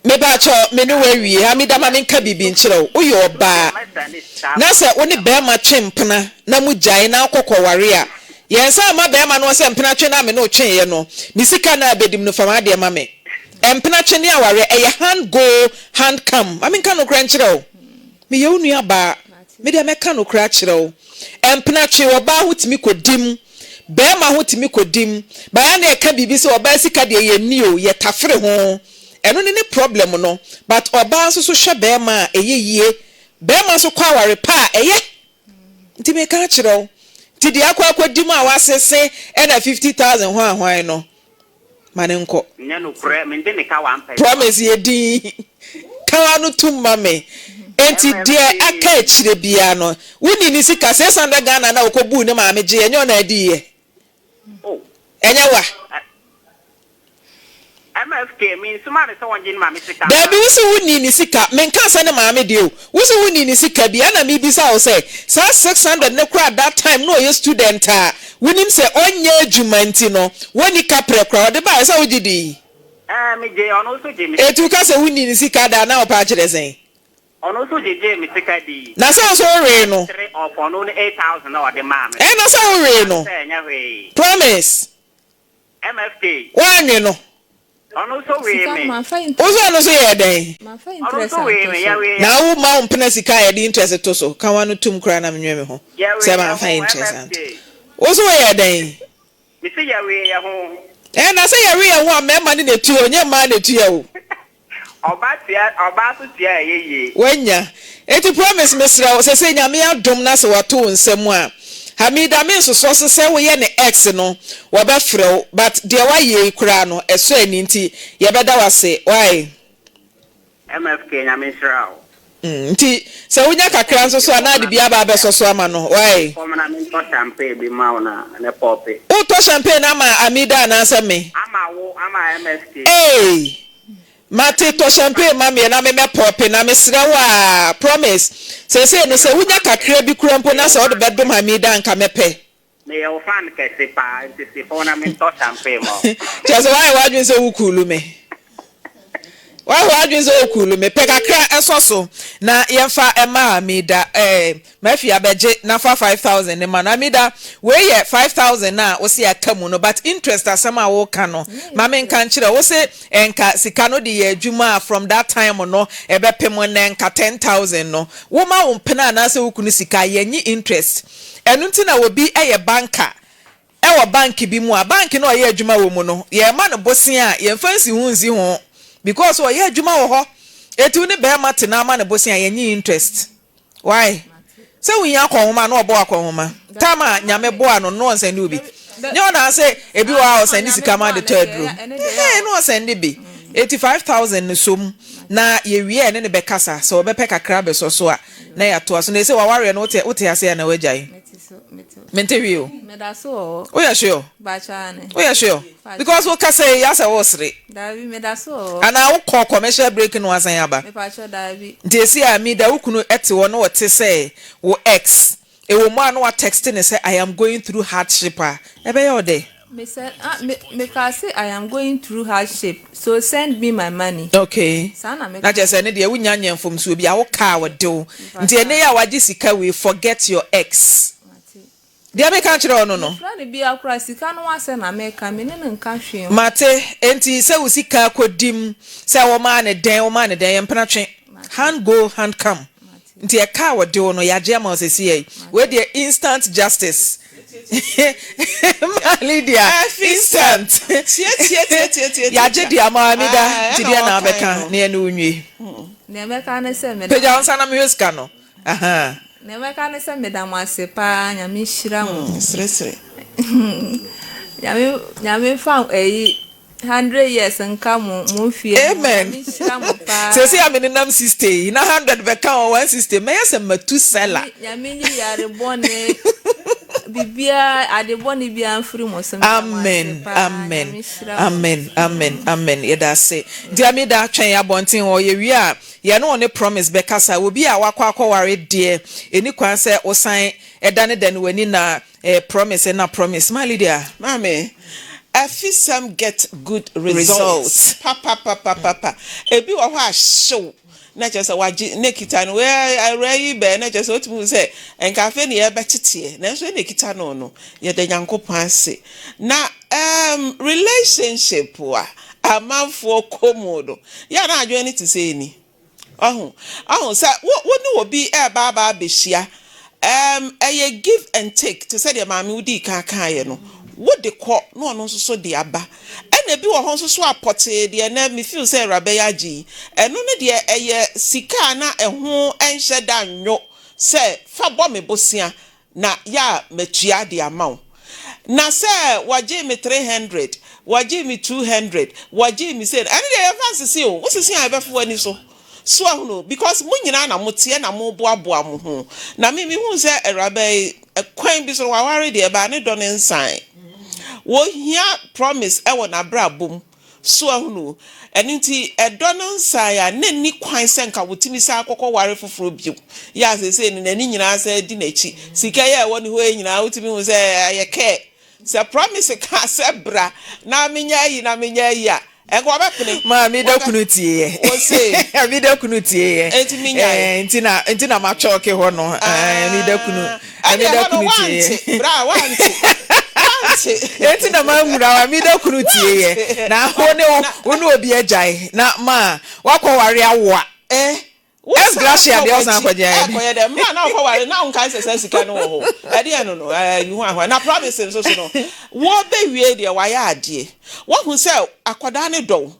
Mepakyɛw, me ne wo awie. Hamida ma menka biribi nkyerɛ wo. Woyɛ ɔbaa na sɛ wo ne barima twe mpena na mo gyae na wokɔ kɔware a, yɛnsan mma barima no hɔ sɛ mpena twe no a me ne wo tweeɛ no, me sika no a abɛdim no fa m'adeɛ ma me. Mpena twe ne awareɛ, ɛyɛ hand go, hand come. Ma menka nokorɛ nkyerɛ wo. Meyɛ wo nua baa, me deɛ mɛka nokorɛ akyerɛ wo. Mpenatwe, ɔbaa ho tumi kɔ dim, barima ho tumi kɔ dim. But ɛyɛ a na yɛka biribi sɛ ɔbaa sika deɛ yɛnni o, yɛtafere ho. Ɛno ne ne problem no. But ɔbaa nso so hwɛ barima a, ɛyɛ yie. Barima nso kɔ aware pa a, ɛyɛ. Nti meka akyerɛ wo. Nti deɛ akɔ akɔdi mu a wasese ɛna 50,000 hwan hwan no, Ma no nkɔ. Nyɛ nokorɛ, mende ne ka wampɛ Promise yɛ din. Ka w'ano tom ma me. Enti deɛ aka akyire biara no, wonni ne sika, 600 Ghana no a ɔkɔbuu ne maame gyeeɛ, ɛnyɛ ɔno na adiiɛ? Oh. Ɛnyɛ wa? MFK, mensoma no sɛ ɔngye ne maame sika mma Daabi, me. wo se wonni ne sika, menkaa sɛ ne maame deɛ o, wo se wonni ne sika bi, ɛna mebisa wo sɛ, saa 600 no koraa that time na ɔyɛ student a, Wonim sɛ ɔnyɛ adwuma nti no, wonni kaprɛ koraa. Ɔde baeɛ sɛ wogye dii? Ɛɛ, megye. Ɔno nso gye me. Enti woka sɛ wonni ne sika da a, na wopɛ akyerɛ sɛn? Ɔno nso gyegyee me sika dii. Na sɛ wo nso wowee no? Three of ɔno ne 8000 na ɔde maa me. Ɛɛ, na sɛ wowee no? Sɛ ɛnyɛ hwee. Promise. MFK. Woanwe no? Ɔno nso wee Sika no me. mamfa Wo interest nso ɔno nso yɛɛ dɛn? mamfa Ɔno interest nso wee anto me, so. yɛwee Na yɛn wo ho. ma wo mpena sika a yɛde interest to so. Ka w'ano tom koraa na menwene me ho Yɛwee sɛ yɛn mamfa ho, interest anto. MFK. Wo nso woyɛɛ dɛn? Mese yɛwee yɛn ho. Ɛɛ na sɛ yɛwe yɛn ho a mmarima no na ɛtua o, nyɛ mmaa na ɛtua o. Ɔba tua, ɔbaa so tua a ɛyɛ yie. Wanya. Enti Promise mesrɛ wo, sɛsɛ Nyame adom na sɛ wato wo nsa mu a, Hamida me nsosɔ so sɛ woyɛ ne ex no wɔbɛfrɛ wo but deɛ wayɛ yi koraa no ɛsɔ ani nti yɛbɛda wo ase wai. MFK Nyame nhyira wo. Mm, nti sɛ wonya kakra Kɔ nso si so a fam na na ade bi aba mentɔ abɛsɔ so ama no wai. fam na mentɔ champagne bi ma wo na ne pɔpe. Wotɔ champagne ama Amida anaasɛ me? Ama wo, ama MFK. Eei! Mate tɔ champagne ma meɛ na me mɛ pɔpe na mesrɛ wo aa promise seesei no Meyɛ sɛ wo wonya fan kɛse. kakra bi koraa mpo na Meyɛ sɛ wo wode fan bɛdom kɛse. Hamida a nka mɛpɛ. Meyɛ wo fan kɛse paa nti si fam na mentɔ champagne ma wo. Kyerɛ sɛ woayɛ w'adwene sɛ wo kuulu me. Woayɛ w'adwene sɛ wo kuulu me. Pɛ kakra ɛsɔ so na yɛmfa ɛma Hamida ɛɛ Murphy abɛgye na fa 5000 no ma no. Amida, wei yɛ 5000 no a wose aka mu no but interest asɛm a woka no ma menka nkyerɛ wo. Wose nka sika no de yɛ adwuma a from that time no ɛbɛpem nnɛ nka 10,000 no. Woma wo mpena anaasɛ wo kunu sika a yɛnnye interest. Ɛno nti na obi yɛ banker wɔ bank bi mu a, bank no a ɔyɛ adwuma wɔ mu no yɛma no bosea a yɛmfa nsi ho nsi ho because ɔyɛ adwuma wɔ hɔ. Enti wo ne barima te na ama no bosea a yɛnnye interest. Why? Sɛ wohia akɔnhoma a na ɔbɔ wo akɔnhoma. Time a Nyame boa no no na ɔnsɛnde wo bi. Nyɛ ɔna sɛ ebi wɔ hɔ a ɔsɛnde sika ma de tɔ aduro. Ɛhɛn na ɔsɛnde bi. Eti 5000 no som na yɛwie a ɛne no bɛkasa sɛ ɔbɛpɛ kakra abɛsɔ so a na yɛatoa so. Na ɛsɛ w'awareɛ no wote wote aseɛ anaa woagyae? Mente hwee o. Meda so wɔ hɔ. Woyɛ sure? Bakyɛ ane. Woyɛ sure? Because wo kasa yi asɛ wo sere. Daabi meda so wɔ hɔ. Anaa wo kɔ commercial break na wasan aba. Mepakyɛ daabi. Nti esi a mi da wo kunu te hɔ na ɔte sɛ wo ex ɛwɔ mu a na wa text no sɛ I am going through hardship a ɛbɛyɛ wo dɛ? Me sɛ ah me me kaa se I am going through hardship so send me my money. Okay Saa na me na kaa. kyerɛ sɛ ɛno deɛ wo nya nyɛ mfomsoɔ bi a wo kaa ɔde wo nti Mepakyɛ ɛnɛ yi a wagye sika wei forget your ex. Mate. Deɛ meka kyerɛ wo no no. Mefrɛ no biara koraa sika no ho asɛm na meka, me ne no nka hwee ho. Mate, enti sɛ wo sika kɔdim sɛ womaa no dɛn, womaa no dɛn, yɛ mpena twe. Hand go, hand come. Nti ɛka a wɔde wo no, yɛagye ama wo seesei yi. Wei deɛ instant justice. Ma Lydia, instant. Yɛagye de ama wo, Amida, nti deɛ na wobɛka na yɛne wo nwie. Deɛ mɛka ne sɛ meda. Pagya wo nsa na mehwɛ sika no. Ahaa. Nea mɛka ne sɛ meda mo ase paa Nyame nhyira mo. Seresere. Nyame Nyame nfa ɛyi hundred years nka mo mo mfie ho. Amen. Nyame nhyira mo paa. Seesei a me nenam 60 yi na 100 bɛka ho 160 mɛyɛ sɛ Matusela. Nyame nyi yare bɔne biribiara ade bɔne biara mfiri mo so meda mo ase Amen paa amen Nyame nhyira mo. amen amen amen yɛda ase. Nti Amida twɛn abɔnten hɔ yɛwie a Yɛne wo ne Promise bɛkasa. Obi a wakɔ akɔware deɛ, ɛnni kwan sɛ wosan danedane w'ani na eh, Promise na Promise. My Lydia. Maame, afisɛm get good results Results. papapapapa. Ebi wɔ hɔ a hyew na kyerɛ sɛ wagye na ekita no wei awuraa yi bɛn na kyerɛ sɛ wotumi hu sɛ nka afei na yɛrebɛteteɛ nanso ɛna ekita no no yɛda Nyankopɔn ase. Na um, relationship a amanfoɔ kɔ mu no Yɛ a na adwene no te sɛ ni. Ɔho, ɔho, sɛ wo, wo ne obi reba aba abɛhyia, ɛɛm, ɛyɛ give and take, te sɛ deɛ maame wo dii kan kaeɛ no. Wo de kɔ, na ɔno nso so de aba. Ɛna ebi wɔ hɔ nso so a pɔtee deɛ nɛ me feel sɛ awuraba yi agye yi, ɛno no deɛ ɛyɛ sika a na ɛho nhyɛ da nnwo sɛ fa bɔ me bosea na yɛ a matua de ama wo. Na sɛ wɔgyee me 300, wɔgyee me 200, wɔgyee me sei no, ɛno deɛ yɛmfa nsese o, wosese a ɛbɛfo w'ani so. So ahunu? Because mo nyinaa na moteɛ na moboaboa mo ho. Na me mehuu sɛ awuraba yi, kwan bi so no waware deɛ, baa ne dɔ no nsan. Wɔhia promise wɔ n'abrabɔ mu. So ahunu? Ɛno nti, ɛdɔ no nsae a, na enni kwan sɛ anka wotumi san kɔkɔware foforo bio. Yɛ a seesei no, n'ani nyinaa san di n'akyi. Sika yi a ɛwɔ ne hɔ yi nyinaa, wotumi hu sɛ ɛyɛ kɛɛ. Sɛ Promise ka sɛ bra na menyɛ ayi na menyɛ ayi a, ɛnka ɔbɛpene. Maame da Wɔbɛ, kunu tie yɛ. wose. Maame da kunu tie yɛ. Enti menyae. Eh, nti na nti na matwɔke hɔ no. Eh, me da kunu. Ah, Maame ɛne da ɛhɔ no kunu tie wante, yɛ. bra wante. Wante. Enti na manwura wa me da kunu tie yɛ na wo ne wo ne obi agyae na ma wakɔware awoa. Eh, S wosan Gracia kɔ deɛ ɔsan w'akyi kɔgye ayɛ dɛ. ɛkɔyɛ dɛ mmerɛ a na wokɔware na wonkae sɛ saa sika no wɔ hɔ ɛdeɛn no no ɛɛ yi ho ahwa na promise nso so no wɔbɛwie deɛ wayɛ adeɛ wahu sɛ akwadaa no dɔ wo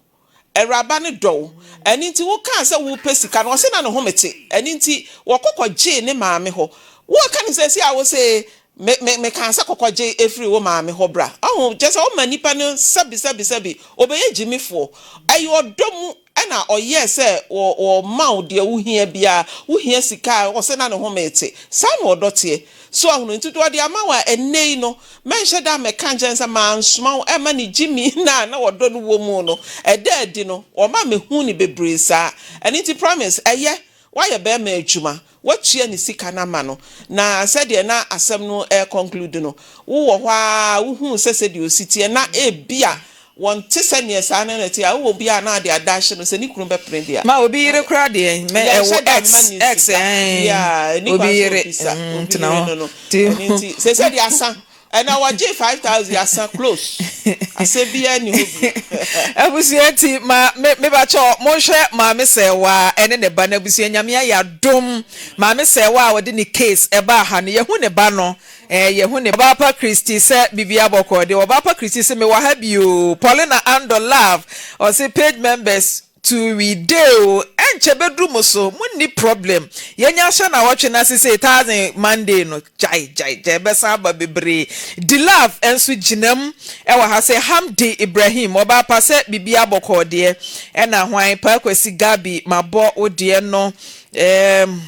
Awuraba no dɔ wo, ɛno nti wokaa sɛ wopɛ sika no, ɔse na ne home te, ɛno nti wɔkɔ kɔgyee ne maame hɔ. Woka no seesei a wose me me mekaa sɛ kɔkɔgye firi wo maame hɔ bra. Ɔho, kyerɛ sɛ woma nipa no sɛbi sɛbi sɛbi, ɔbɛyɛ gyimifoɔ. Ɛyɛ ɔdɔ mu na ɔyɛɛ sɛ wɔ wɔma wo deɛ wohia biara, wohia sika a, ɔse na ne home te. Saa na ɔdɔ teɛ. So ahunu? Nti deɛ ɔde ama wo a ɛnnɛ yi no, Mɛnhyɛ da mmɛka nkyerɛ no sɛ mansoma wo ɛmma ne gyimi no a na ɔdɔ no wɔ mu no ɛda adi no, wɔma mehu no bebree saa. Ɛno nti Promise, ɛyɛ, woayɛ barima adwuma, woatua ne sika no ama no, na sɛdeɛ na asɛm no ɛreconclude no, wowɔ hɔ ara wohuu sɛ sɛdeɛ ɔsi teɛ na ebia wɔnte sɛdeɛ saa no na ɛteɛ a, wowɔ bi a na ade ada ahye no sɛ ne kunu bɛpene deɛ a. Ma obi yere koraa deɛ mɛ Yɛnhyɛ ɛwɔ da mma ex ne ex sika. ɛɛn Yeah, ɛni obi kwan sɛ yere obisa mm obi tena yere hɔ no no. ti Ɛno nti sɛsɛ deɛ asa. Ɛna wɔgye 5000 asa close. Asɛm biara nni hɔ bio. Abusua nti ma me me ba kyɛw monhwɛ maame sɛɛwaa ɛne ne ba no abusua nyame ayɛ adom maame sɛɛwaa a ɔde ne case ɛbaa ha no yɛhu ne ba no Eh yɛhu ne Ɔbaapa Christy sɛ biribiara bɔkɔɔ deɛ Ɔbaapa Christy se mewɔ ha bi oo Paulina Andor love ɔse page members to we dey oo ɛnkyɛ bɛduru mo so mo nni problem yɛnya ahyɛ nawɔtwe no ase sei thousand Monday no gyae gyae gyae ɛbɛsan aba bebree Dilove nso gyinam ɛwɔ ha sɛ Hamdi Ibrahim Ɔbaapa sɛ biribiara bɔkɔɔ deɛ ɛna hwan Paa Kwasi Gabi mabɔ wo deɛ no ɛɛm.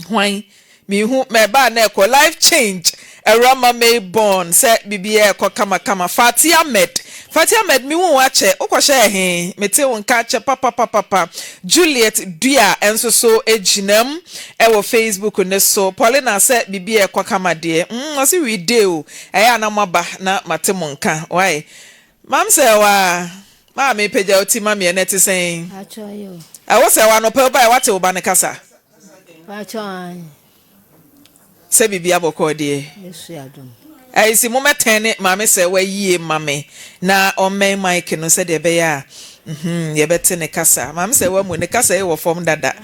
Hwan? Mehu mɛba a na ɛkɔ life change Awurama Mayborn sɛ biribiara ɛkɔ kamakama Fati Ahmed Fati Ahmed mehu wo akyɛ wokɔhyɛɛ he? Mete wo nka akyɛ papapapapa Juliet Dua nso so gyinam wɔ Facebook no so Paulina sɛ biribiara ɛkɔ kama deɛ mm ɔse we dey o ɛyɛ a na moaba na mate mo nka wai Mam sɛ wa maame pagya wo ti ma me ɛnɛ te sɛn? Paatwɔ ayɛ o. Ɛwo sɛ wa anɔpa wo baɛ wate wo ba no kasa? Paatwɔ ae. Sɛ biribi abɔkɔɔ deɛ. Yesu adom. Ayi si mo mɛtɛn ne maame sɛ wa yie ma me na ɔmmɛn mic no sɛdeɛ ɛbɛyɛ a mhm yɛbɛte ne kasa. Maame sɛ wa mu ne kasa yi wɔ fam dada.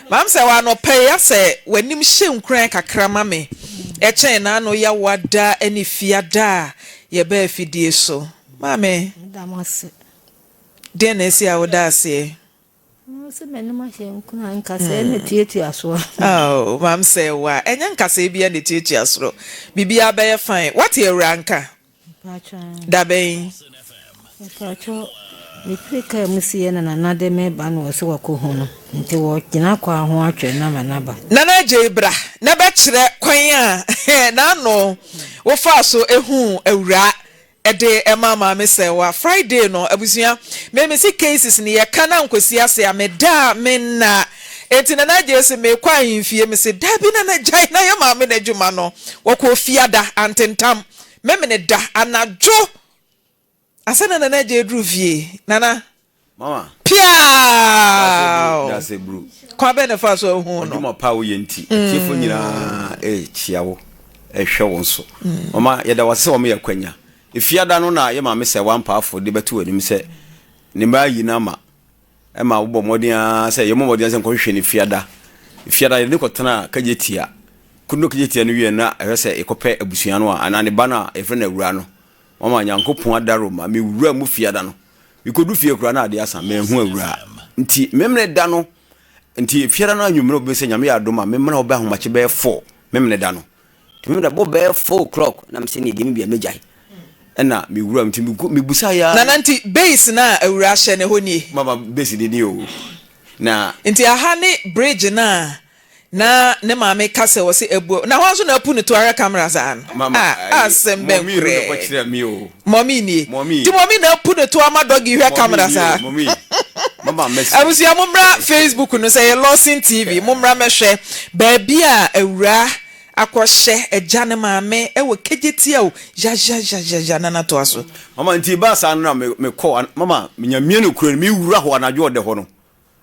Maame sɛ wa anɔpa yi asɛ w'anim hyɛ nkuran kakra ma me ɛkyɛn n'ano yawoada ne fiada a yɛbaa afidie so. Maame. Meda mo ase. Deɛn na asi a woda aseɛ? Mo sɛ m'anim ahyɛ nkuran nkasɛɛ na ɛtuatua soɔ. Oh, maame sɛ wa ɛnyɛ nkasɛɛ biara na ɛtuatua soro. Biribiara bɛyɛ fine. Woate awuraa nka? Da bɛn? Mpakyɛw, me firi kaa mu siiɛ na Nana de me ba na ɔse wakɔ hu no nti wɔ gyina kwan ho atwɛn no ama no aba. Nana Adjei bra na bɛkyerɛ kwan a n'ano wofaa so huu awuraa de maa Maame Serwaa Friday no. Abusua, me mese cases no yɛka na nkosi ase a meda a menna. Enti Nana Adjei se mekɔ ahemfie, mese dabi Nana gyae na yɛ maame no adwuma no. Wɔkɔɔ Fiada, Antentam. Memeneda anadwo ansa na Nana Agya aduru fie. Nana, Mama. Piaw! Dase bru. Kwan bɛn na ɛfaa so ahuu no? Ɔdwuma pa a woyɛ nti, atiefo nyinaa rekyia wo, rehwɛ wo nso. Mama, yɛda wo ase sɛ wɔma yɛn akwanya. Efiada no na yɛ maame Sɛwa Ampaafo de bɛto w'anim sɛ ne mma ayi no ama. Ɛma wobɔ mmɔden ara sɛ yɛmmɔ mmɔden sɛ nkɔhwehwɛ no Fiada. Fiada yɛde no kɔtenaa Kagyetia. Kodu Kagyetia no wie na ɛhwɛ sɛ yɛkɔpɛ abusua no a anaa ne ba no a yɛfrɛ no Awuraa no. Mama Nyankopɔn adaworoma mewuraa mu Fiada no. Mekɔdu fie koraa na adeɛ asa, manhu Awuraa. Nti Memene da no, nti Fiada no anwummerɛ obi sɛ Nyame yɛ adom a memmra hɔ bɛ ahomakye bɛyɛ four Memene da no. Nti me da bɔ bɛyɛ 4 o'clock na mesɛ ne deɛ me bia mɛgyae ɛna me wura nti mebusa ya. Nana nti base no a awura hyɛ no ɛhɔ nie? Mama base no nie o na. Nti aha ne bridge no a na ne maame ka sɛ ɔse abu na hɔ nso na apu ne to ahwɛ camera saa no Mama ah asɛm bɛn mɔmi no na koraa kɔkyerɛ me o. Mɔmi nie Mɔmi. nti mɔmi na apu ne to ama doggy hwɛ Mɔmi camera nie saa o mɔmi. Mama mɛsi. Abusua mommra Facebook no sɛ ɛyɛ Lawson TV mommra mɛhwɛ baabi a awuraa akɔhyɛ agya ne maame wɔ kegyetia o yayayayaya nana toa so. Mama nti ɛbaa saa no na me me kɔ mama nyamie no kuro no me wura hɔ anadwo ɔdɛ hɔ no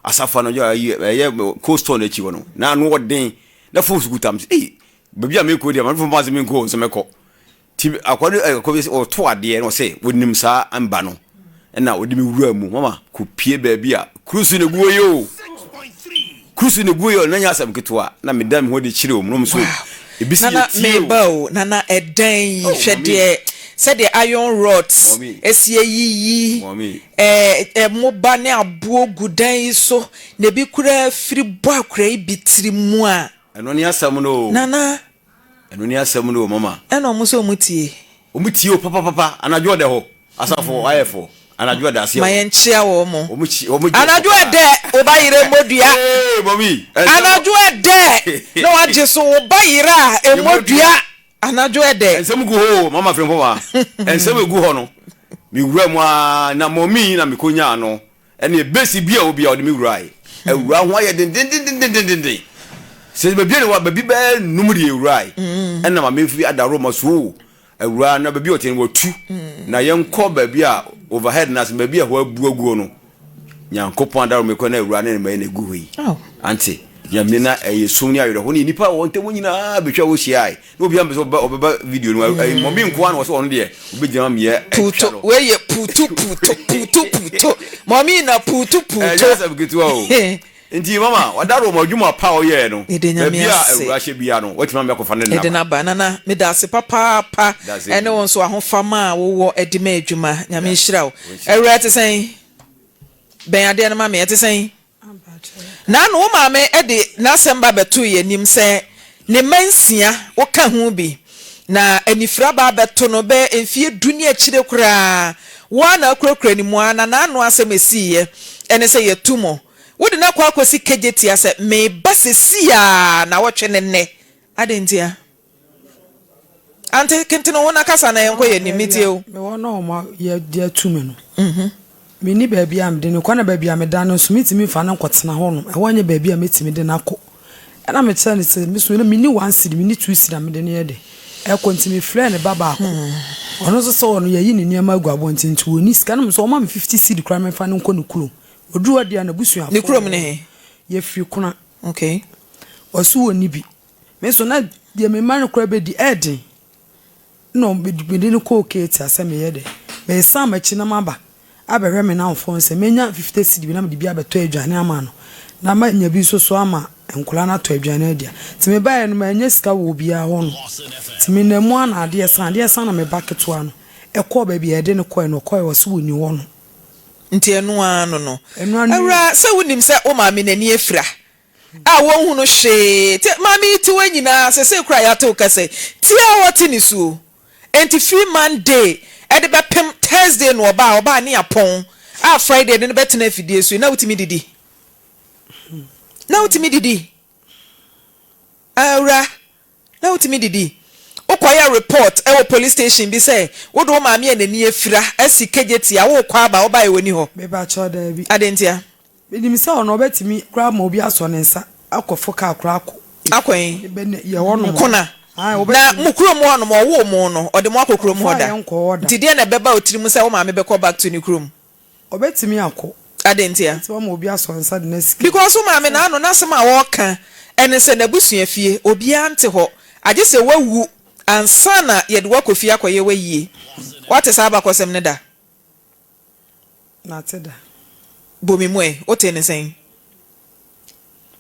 asafo anadwo ayi ɛyɛ cold store no akyi hɔ no na ano ɔden na phone so kuta me sɛ ei baabi a mekɔ deɛ ma mefo mfa se menkɔ nso mɛkɔ. Nti akwa no akwa bi ɔto adeɛ na ɔsɛ wɔnim saa mba no ɛna ɔde me wura mu mama kɔpie baabi a kurusu na egu hɔ yi o kurusu na egu hɔ yi o na nyɛ asɛm ketewa na meda me ho de kyerɛ wɔn na wɔn so ebi si Nana yɛ tie o. meba o nana ɛdan yi Oh, hwɛ mɔmi. deɛ sɛdeɛ iron rods Mɔmi. esi ayiyi Mɔmi. ɛɛ ɛmoba ne aboɔ gu dan yi so na ebi koraa firi bɔ akora yi bi tiri mu a. Ɛno ne asɛm no o. Nana. Ɛno ne asɛm no o mama. Ɛna ɔmo sɛ ɔmo tie. Ɔmo tie o papapapa anadwo ɔdɛ hɔ asafo ayɛ fo anadwo ɔdɛ aseɛ Ma yɛn kyea wɔn mo. Ɔmo kyi ɔmo gye Anadwo ɛdɛ wo ba yere mmɔ dua. Ee mɔmi. Anadwo ɛdɛ na wagye so wo ba yere a ɛmmɔ dua anadwo ɛdɛ. Nsɛm gu hɔ o mama Frimpong nsɛm egu hɔ no me wura mu aa na mɔmi na me kɔ nyaa no. Ɛnneɛ base bi a ɛwɔ biara ɔde me wurae. Awura ho ayɛ dendendendendenden. Sɛ baabi a ne baabi bɛyɛ num deɛ ewurae. Ɛna maame fi adaro ma so awura na baabi a ɔte no watu. Na yɛnkɔ baabi a overhead no ase baabi a ɛhɔ abu aguo no. Nyankopɔn adaro me kɔ na awura ne ne mma yi na egu hɔ yi. Ante Nyame na ɛyɛ sum ne awerɛho ne nnipa a wɔn ntam nyinaa bɛtwa hɔ hyiae. Na obiara mpɛ sɛ ɔbɛba ɔbɛba video no mu. Ɛyi mɔmi nko ara na ɔsɛ ɔno deɛ ɔbɛgyina ma meyɛ atwa Puuto no. wei yɛ puutu puuto puutu puuto mɔmi na puutu Ɛnyɛ puuto. asɛm ketewa o. Nti mama wadaro ma adwuma pa a ɔyɛɛ no Yɛda Nyame baabi a ase. awura hyɛ biara no watumi ama akɔfa ne Yɛde naba. no aba. Nana meda ase papaapa Dase ɛne pii. wo nso ahofama a wowɔ de ma adwuma. Nyame Dase. nhyira wo. Ɔnhyira wo. Awura ɛte sɛn? Bɛn adeɛ no ma me ɛte sɛn? Naano wo maame de n'asɛm ba bɛtoo yɛn anim sɛ ne mma nsia, woka ho bi, na anifira ba abɛto no bɛyɛ mfeɛ du ne akyire koraa. Wo ara na wokurakura ne mu ara na n'ano asɛm a ɛsiiɛ ne sɛ yɛatu mo. Wode no akɔ akɔsi Kejetia sɛ meba seesei ara nnawɔtwe ne nnɛ. Adɛn ntia? Ante kentene wo na kasa na yɛnkɔ yɛn anim, metie wo. Mewɔ na wɔn yɛ de atu me no, menni baabi a mede no kɔ na baabi a meda no nso mentumi mfa no nkɔtena hɔ nom, ɛhɔ nyɛ baabi a mɛtumi de no akɔ. Ɛna mekyerɛ no sɛ me so menni one cedi, menni two cedi a mede no yɛ dɛ ɛkɔ nti mefrɛɛ ne ba baako, ɔno nso sɛ ɔno yɛayi ne nneɛma agu abɔnten nti ɔnni sika, na me nso ɔma me fifty cedi koraa memfa no nkɔ ne kurom. Ɔduru hɔ deɛ a n'abusuafoɔ Ne kurom ne he? Yɛfiri Kona. Okay. Ɔse ɔnni bi. Me nso na deɛ me mma no koraa bɛdi ɛyɛ den. Ɛna mede no kɔɔ Ketia sɛ meyɛ dɛ. Meresan m'akyi na maba abɛhwɛ me nnamfoɔ no sɛ mɛnya 50 cedi bi na mede bi abɛtɔ aduane ama no na manya bi nso so ama nkwadaa no atɔ aduane adi. Nti mebaeɛ no mannya sika wɔ obiara hɔ nom. Nti menam mu ara na adeɛ sa. Adeɛ sa na me ba ketewa no kɔɔ baabi a yɛde no kɔeɛ no ɔkɔeɛ ɔse ɔnni hɔ nom. Nti ɛno ara no no. Ɛno ara no. Awuraa, sɛ wonim sɛ wo maame n'ani afira a wɔnhunu hwee te maame yi tiwa nyinaa sesei koraa yɛate wo kasa yi tie a wɔte ne suo enti firi Monday ɛde bɛpem Thursday no ɔbaa ɔbaa ne apɔn a Friday de no bɛtena afidie so yi na wotumi didi na wotumi didi awura na wotumi didi wokɔyɛ report ɛwɔ police station bi sɛ wode wo maame a n'ani afira asi kegye tia wokɔ aba wobaeɛ wɔni hɔ Mepakyɛw daabi. adɛn ntia. Menim sɛ ɔno ɔbɛtumi koraa ama obi asɔ ne nsa akɔfo kaa koraa akɔ. Akɔ he? Yɛ hɔ nom. Kona. Na mo kurom hɔ nom ɔwoo mo no ɔde mo akɔ kurom hɔ da? Ɔmfaa yɛn nkɔɔ hɔ da. Nti deɛn na ɛbɛba wo tirim sɛ wo maame bɛkɔ back to ne kurom? Ɔbɛtumi akɔ. Adɛn ntia? Ɔbɛtumi ama obi asɔ ne nsa de no asi kaa mu. Because wo maame n'ano n'asɛm a ɔɔka ɛne sɛ n'abusua fie obiara nte hɔ agye sɛ wawu ansa na yɛde wo akɔ fie akɔyɛ w'ayie. Woate saa abakɔsɛm no da? Nate da. Bɔ me mu ɛ, wotee no sɛn?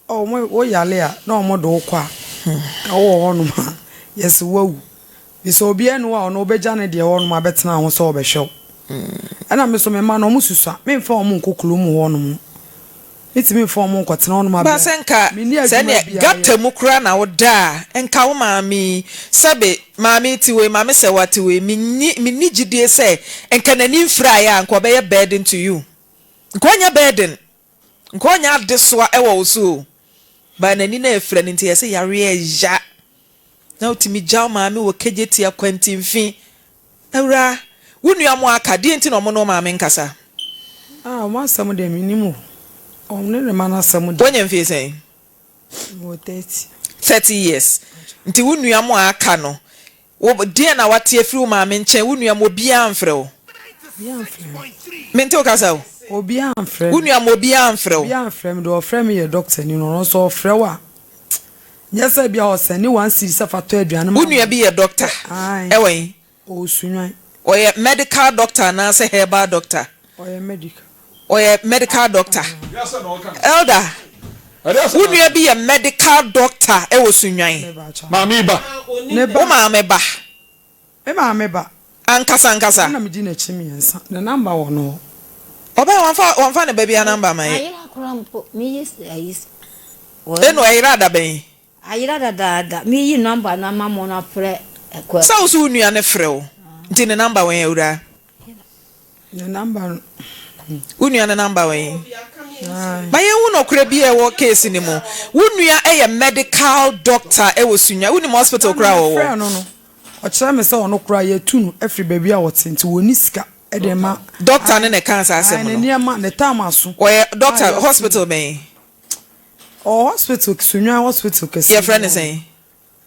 Oh, mo, wo yale a, na wɔn de wo kɔ a, na wowɔ hɔnom a, yɛse woawu. Bisɛ obiara nni hɔ a ɔno ɔbɛgya ne deɛ hɔnom abɛtena ho sɛ ɔbɛhwɛ wo. Ɛna me nso me mma no, wɔn susua, memfa wɔn nkɔ kurom hɔnom. Mentumi mfa wɔn nkɔtena hɔnom Ba abere a sɛ nka menni sɛ adwuma neɛ biara gutter yɛ. mu koraa na woda a, nka wo maame yi, sɛbe maame yi te wei, maame Sɛwa te wei, menni menni gyidie sɛ nka n'ani mfiraeɛ a nka ɔbɛyɛ burden to you. Nka ɔnyɛ burden, nka ɔnyɛ adesoa wɔ wo so o. But n'ani no afira no nti yɛse yareɛ ɛya. Na wotumi gya wo maame wɔ Kejetia kwantimfi Awuraa, wo nua mo aka, deɛn nti na ɔmo ne wo maame nkasa? Ah, ɔmo asɛm deɛ mennim o. Ɔne ne mma no asɛm deɛ. Woanya mfie sɛn? Mewɔ 30. 30 years. Nti wo nua mo a aka no, wo, deɛn na wate afiri wo maame nkyɛn? Wo nua mo obiara amfrɛ wo? Obiara amfrɛ me. Mente wo kasa o. Obiara amfrɛ me. Wo nua mo obiara amfrɛ wo? Obiara amfrɛ me, deɛ ɔfrɛ me yɛ doctor ni no, ɔno nso ɔfrɛ wo a, nyɛ sɛ bia ɔsɛne one cedi sɛ fa tɔ aduane ma Wo nua bi yɛ doctor? Ae. Ɛwɔ he? Ɔwɔ Sunyani. Ɔyɛ medical doctor anaasɛ herbal doctor? Ɔyɛ medical. Ɔyɛ medical doctor. Elder, wo nua bi yɛ medical doctor wɔ Sunyani. Maame ba. Wo maame ba. Me maame ba. Ankasa ankasa. Ɛna medi n'akyi mmiɛnsa. Ne number wɔ no hɔ. Ɔbɛn wamfa wamfa ne ba biara number ama yɛ. Ayera koraa mpo meyi ayi. Eno ɛyera da bɛn? Ayera dadaada meyi number no ama mo na frɛ kɔ. Sɛ wo so wo nua no frɛ wo nti ne number wɛn awuraa? Ne number no. Wo nua no number wɛn? Ma yɛn hu nɔkorɛ bi a ɛwɔ case no mu. Wo nua yɛ medical doctor wɔ Sunya. Wonim hospital koraa a ɔwɔ? Mefrɛɛ no no, ɔkyerɛ me sɛ ɔno koraa yɛatu no afiri baabi a ɔte nti ɔnni sika de ma. Doctor no na ɛkaa saa asɛm no? Ae, ne nneɛma, ne time aso. Ɔyɛ doctor, hospital bɛn? Ɔwɔ hospital, Sunyani hospital kɛseɛ bi Yɛfrɛ no sɛn?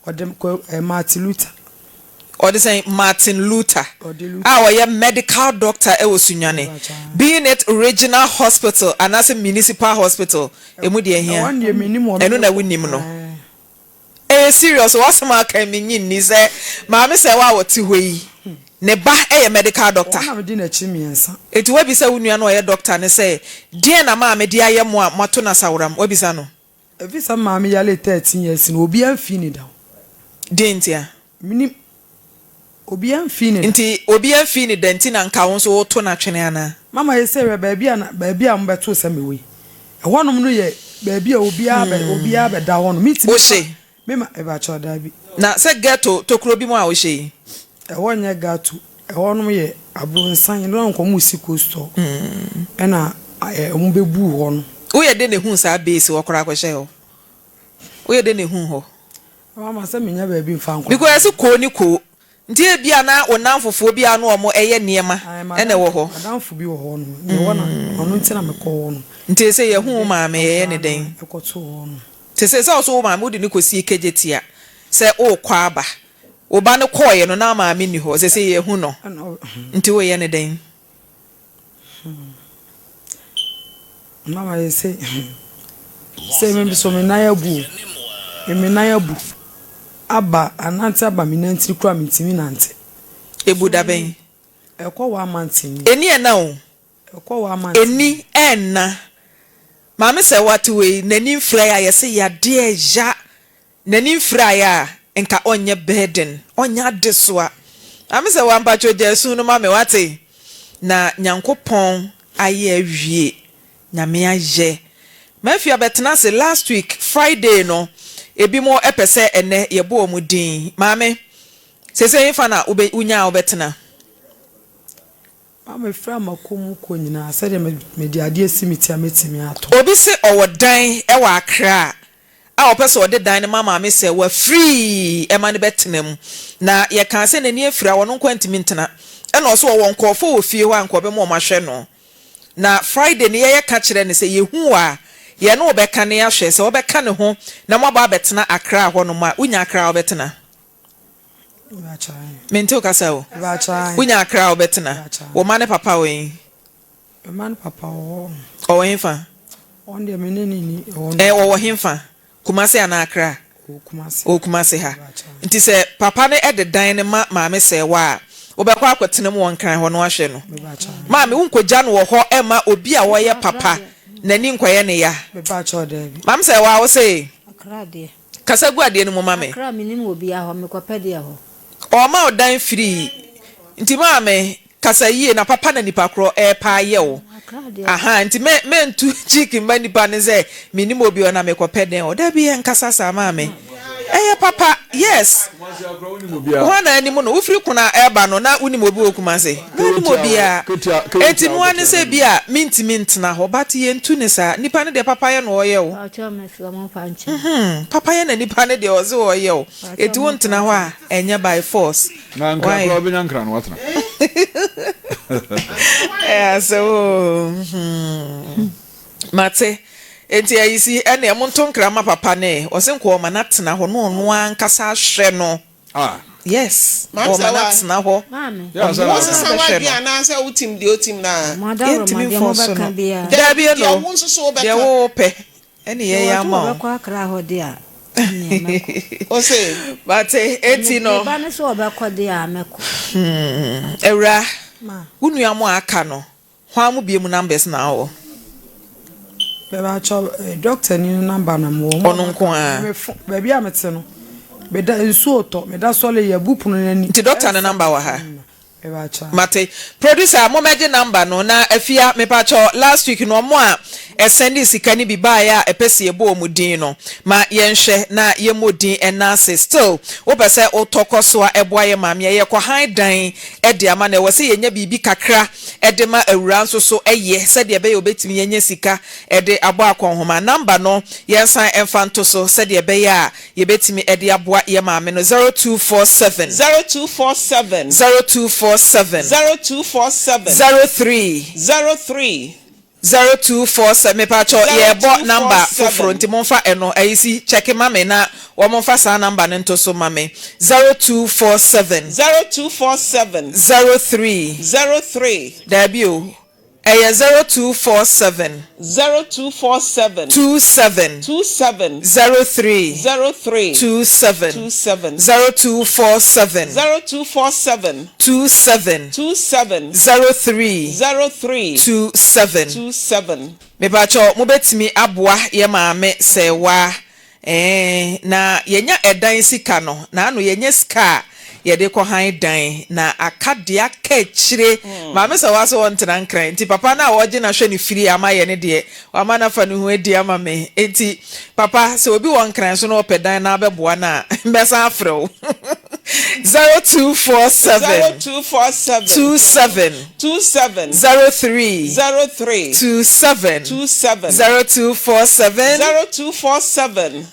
Ɔde kɔ eh, Martin Luther. Ɔde sɛn? Martin Luther a ɔyɛ medical doctor wɔ Sunyani, being it regional hospital anaasɛ municipal hospital, emu deɛ ɛhia? Ɛhɔ deɛ mennim hɔ. Ɛno na wonim no. Ɛyɛ serious, w'asɛm a aka yi mennye nni sɛ maame sɛɛwa a ɔte hɔ yi, ne ba yɛ medical doctor. Ɔno na medi n'akyi mmiɛnsa. Enti woabisa wo nua no a ɔyɛ doctor no sɛ, deɛn na maame de ayɛ mo a moato no asaworam? Woabisa no? Efi sɛ me maame yaree 13 years no, obiara mfii ne da o. Deɛn ntia? Menim. Obiara mfii ne da. Nti obiara mfii ne da nti na nka wo nso woto no atwene anaa? Mama yɛsei hwɛ baabi a na baabi a mobɛtoo sɛ mewɔ yi. Ɛhɔnom no yɛ baabi a obiara bɛ obiara bɛda hɔ nom. Mentumi Wohye? mfa me ma mepakyɛw daabi. Na sɛ ghetto tokuro bi mu a wohyɛ yi? Ɛhɔ nyɛ ghetto. Ɛhɔnom yɛ abronsan, ɛno na nka wɔresi coastal ɛna wɔbɛbuu hɔ no. Woyɛ dɛn na ehuu saa base hɔ koraa kɔhyɛɛ hɔ? Woyɛ dɛn na ehuu hɔ? Mama sɛ menya baabi mfa nkɔ. Because yɛse koo ne koo, nti ebia na wo nnamfofoɔ bi a na wɔn ɛyɛ nneɛma ɛna ɛwɔ hɔ. M'adamfo bi wɔ hɔ nom, mewɔ na ɔno nti na mekɔ hɔ nom. Nti sɛ yɛhu wo maame yɛyɛ ne dɛn? Ɛkɔtoo hɔ nom. Te sɛ sɛ wo so wo maame wode no kɔsie Kejetia sɛ worekɔ aba. Wo ba no kɔeɛ no na maame nni hɔ, seesei yɛahu no, nti woreyɛ no dɛn? Mama yɛ se sɛ me nso me nan abu o, me nan abu aba anante aba me nantiri koraa mentumi nante. Ebu da bɛn? Ɛkɔ one month ni. Ɛni ɛna o. Ɛkɔ one month ni. Ɛni ɛna. Maame sɛ wate wei n'ani mfirae a yɛse yadeɛ ya N'ani mfiraeɛ a, nka ɔnyɛ burden, ɔnyɛ adesoa. Maame sɛ wa mpakyɛw gyae su no ma me wate? Na Nyankopɔn ayɛ awie, Nyame ayɛ. Mafia bɛtena ase last week Friday no, ebinom pɛ sɛ ɛnnɛ yɛbɔ wɔn din. Maame, seesei hefa na wobɛ wonya a wobɛtena? Ma mefiri amako mu kɔ nyinaa, sɛdeɛ mede adeɛ si me ti a mɛtumi atɔ. Obi se ɔwɔ dan wɔ Accra a ɔpɛ sɛ ɔde dan no ma maame sɛ wafiri ma no bɛtena mu. Na yɛkaa sɛ n'ani afiri a ɔno nko ara ntumi ntena. Ɛna ɔse ɔwɔ nkurɔfoɔ wɔ fie hɔ a nka ɔbɛma wɔn ahwɛ no. Na Friday no yɛyɛ ka kyerɛɛ no sɛ yɛhu wo a yɛne wo bɛka na yɛahwɛ sɛ wobɛka ne ho na moaba abɛtena Accra hɔnom a. Wonya Accra a wobɛtena? Mente wo kasa o. Wonya Accra a wobɛtena? Wo mma ne papa wɔ he? Me mma no papa wɔ hɔ. Ɔwɔ hefa? Ɔno deɛ me ne no nni ɛhɔ nom. Ɛɛ ɔwɔ hefa? Kumasi anaa Accra? Ɔwɔ Kumasi. Ɔwɔ Kumasi ha. Nti sɛ papa no de dan no ma maame Sɛɛwa a, wobɛkɔ akɔtena mu wɔ Nkran hɔ na wahwɛ no? Maame, wonkɔgya no wɔ hɔ mma obi a ɔyɛ papa n'ani nkɔyɛ no ya? Maame Sɛɛwa, wo se? Accra deɛ. Kasa gu adeɛ no mu ma me. Accra mennim obiara hɔ, mekɔpɛ deɛ hɔ. Ɔɔma wo dan firii nti maame kasa yie na papa na nipa korɔ ɛɛpɛ ayɛ wo ahaa nti mɛ mɛntu cheek mma nipa no sɛ mennim obi hɔ na mekɔpɛ dɛn hɔ dabi ɛnkasa saa maame ɛyɛ papa yes hwan na anim no wofiri kuna ɛɛba no na wonim obi wɔ Kumase na wonim obiara enti noa ne sɛ bi a mentumi ntena hɔ but yɛntu ne saa nipa no deɛ papa yɛ na ɔyɛ wo. Mhmm papa yɛ na nipa no deɛ ɔse ɔyɛ o eti wo ntena hɔ a ɛnyɛ by force Na nkra why koraa wobɛnya nkra no watena. Ɛyɛ asɛm oo mhmm mate enti ayisi ɛneɛ monto nkra ma papa no ɛ ɔse nka ɔma no atena hɔ na ɔno ankasa ahwɛ no Ah. yes Maame ɔma sɛ no wa. atena hɔ Maame. Yɛ ansa ɔno na ankasa Wosesa bɛhwɛ w'adwene no. anaasɛ wotim deɛ otim no ara? Mo adaworo ma Yɛntumi deɛ mfɔɔso mobɛka no biara. Daabi Deɛ no wo nso so deɛ wobɛka. wopɛ ɛne Sɛ yɛyɛ wɔse ama wo. wɔbɛkɔ Accra hɔ deɛ a. Ɛnneɛ mɛkɔ. Ose. Mate, eti no. Me ba no sɛ ɔbɛkɔ deɛ a, mɛkɔ. Hmm, Awuraa, wo nua mo a aka no, hwan mo bie mu numbers na wowɔ? Mebakyɛw, doctor ni no number na mewɔ. Ɔno nko ara? Me fo, baabi a mete no, meda, nsuo retɔ, meda sɔre, yɛabu pono no ani. Nti doctor no number wɔ ha? Mebakyɛw. Mate. Producer, mommɛgye number no na afia, mepakyɛw, last week no ɔmo a ɛsɛndee sika no bi baeɛ a ɛpɛ sɛ yɛbɔ ɔmo din no, ma yɛnhwɛ na yɛmmɔ din ɛna ase. Still, wopɛ sɛ wotɔ kɔ so a ɛboa yɛ maame a, yɛkɔ han dan de ama no, ɛwɔ sɛ yɛnya biribi kakra de ma awuraa nso so yɛ sɛdeɛ ɛbɛyɛ a ɔbɛtumi anya sika de abɔ akɔnhoma. Number no yɛnsan mfa nto so sɛdeɛ ɛbɛyɛ a yɛbɛtumi de aboa yɛ maame no, 0247. 0247. 0247. 0247. 03. 03. 0247 mepakyɛw yɛɛbɔ number foforo nti momfa ɛno ayisi check ma me na wɔmfa saa number no nto so ma me 0247. 0247. 03. 03. Daabi o ɛyɛ 0247. 0247. 27. 27. 03. 03. 27. 27. 0247. 0247. 27. 27. 03. 03. 27. 27. Mepakyɛw mobɛtumi aboa yɛ maame sɛɛwaa eeh na yɛnya ɛdan sika no na ano yɛnya sika a yɛde kɔ han dan na aka deɛ aka akyire maame sɛwaa sɛ ɔntena nkran nti papa no a ɔgye no ahwɛ no firi ama yɛ no deɛ wama no afa ne ho adi ama me nti papa sɛ obi wɔ nkran so na ɔpɛ dan na abɛboa no a mɛsan afrɛ wo 0247 0247 27 27 03 03 27 27 0247 0247.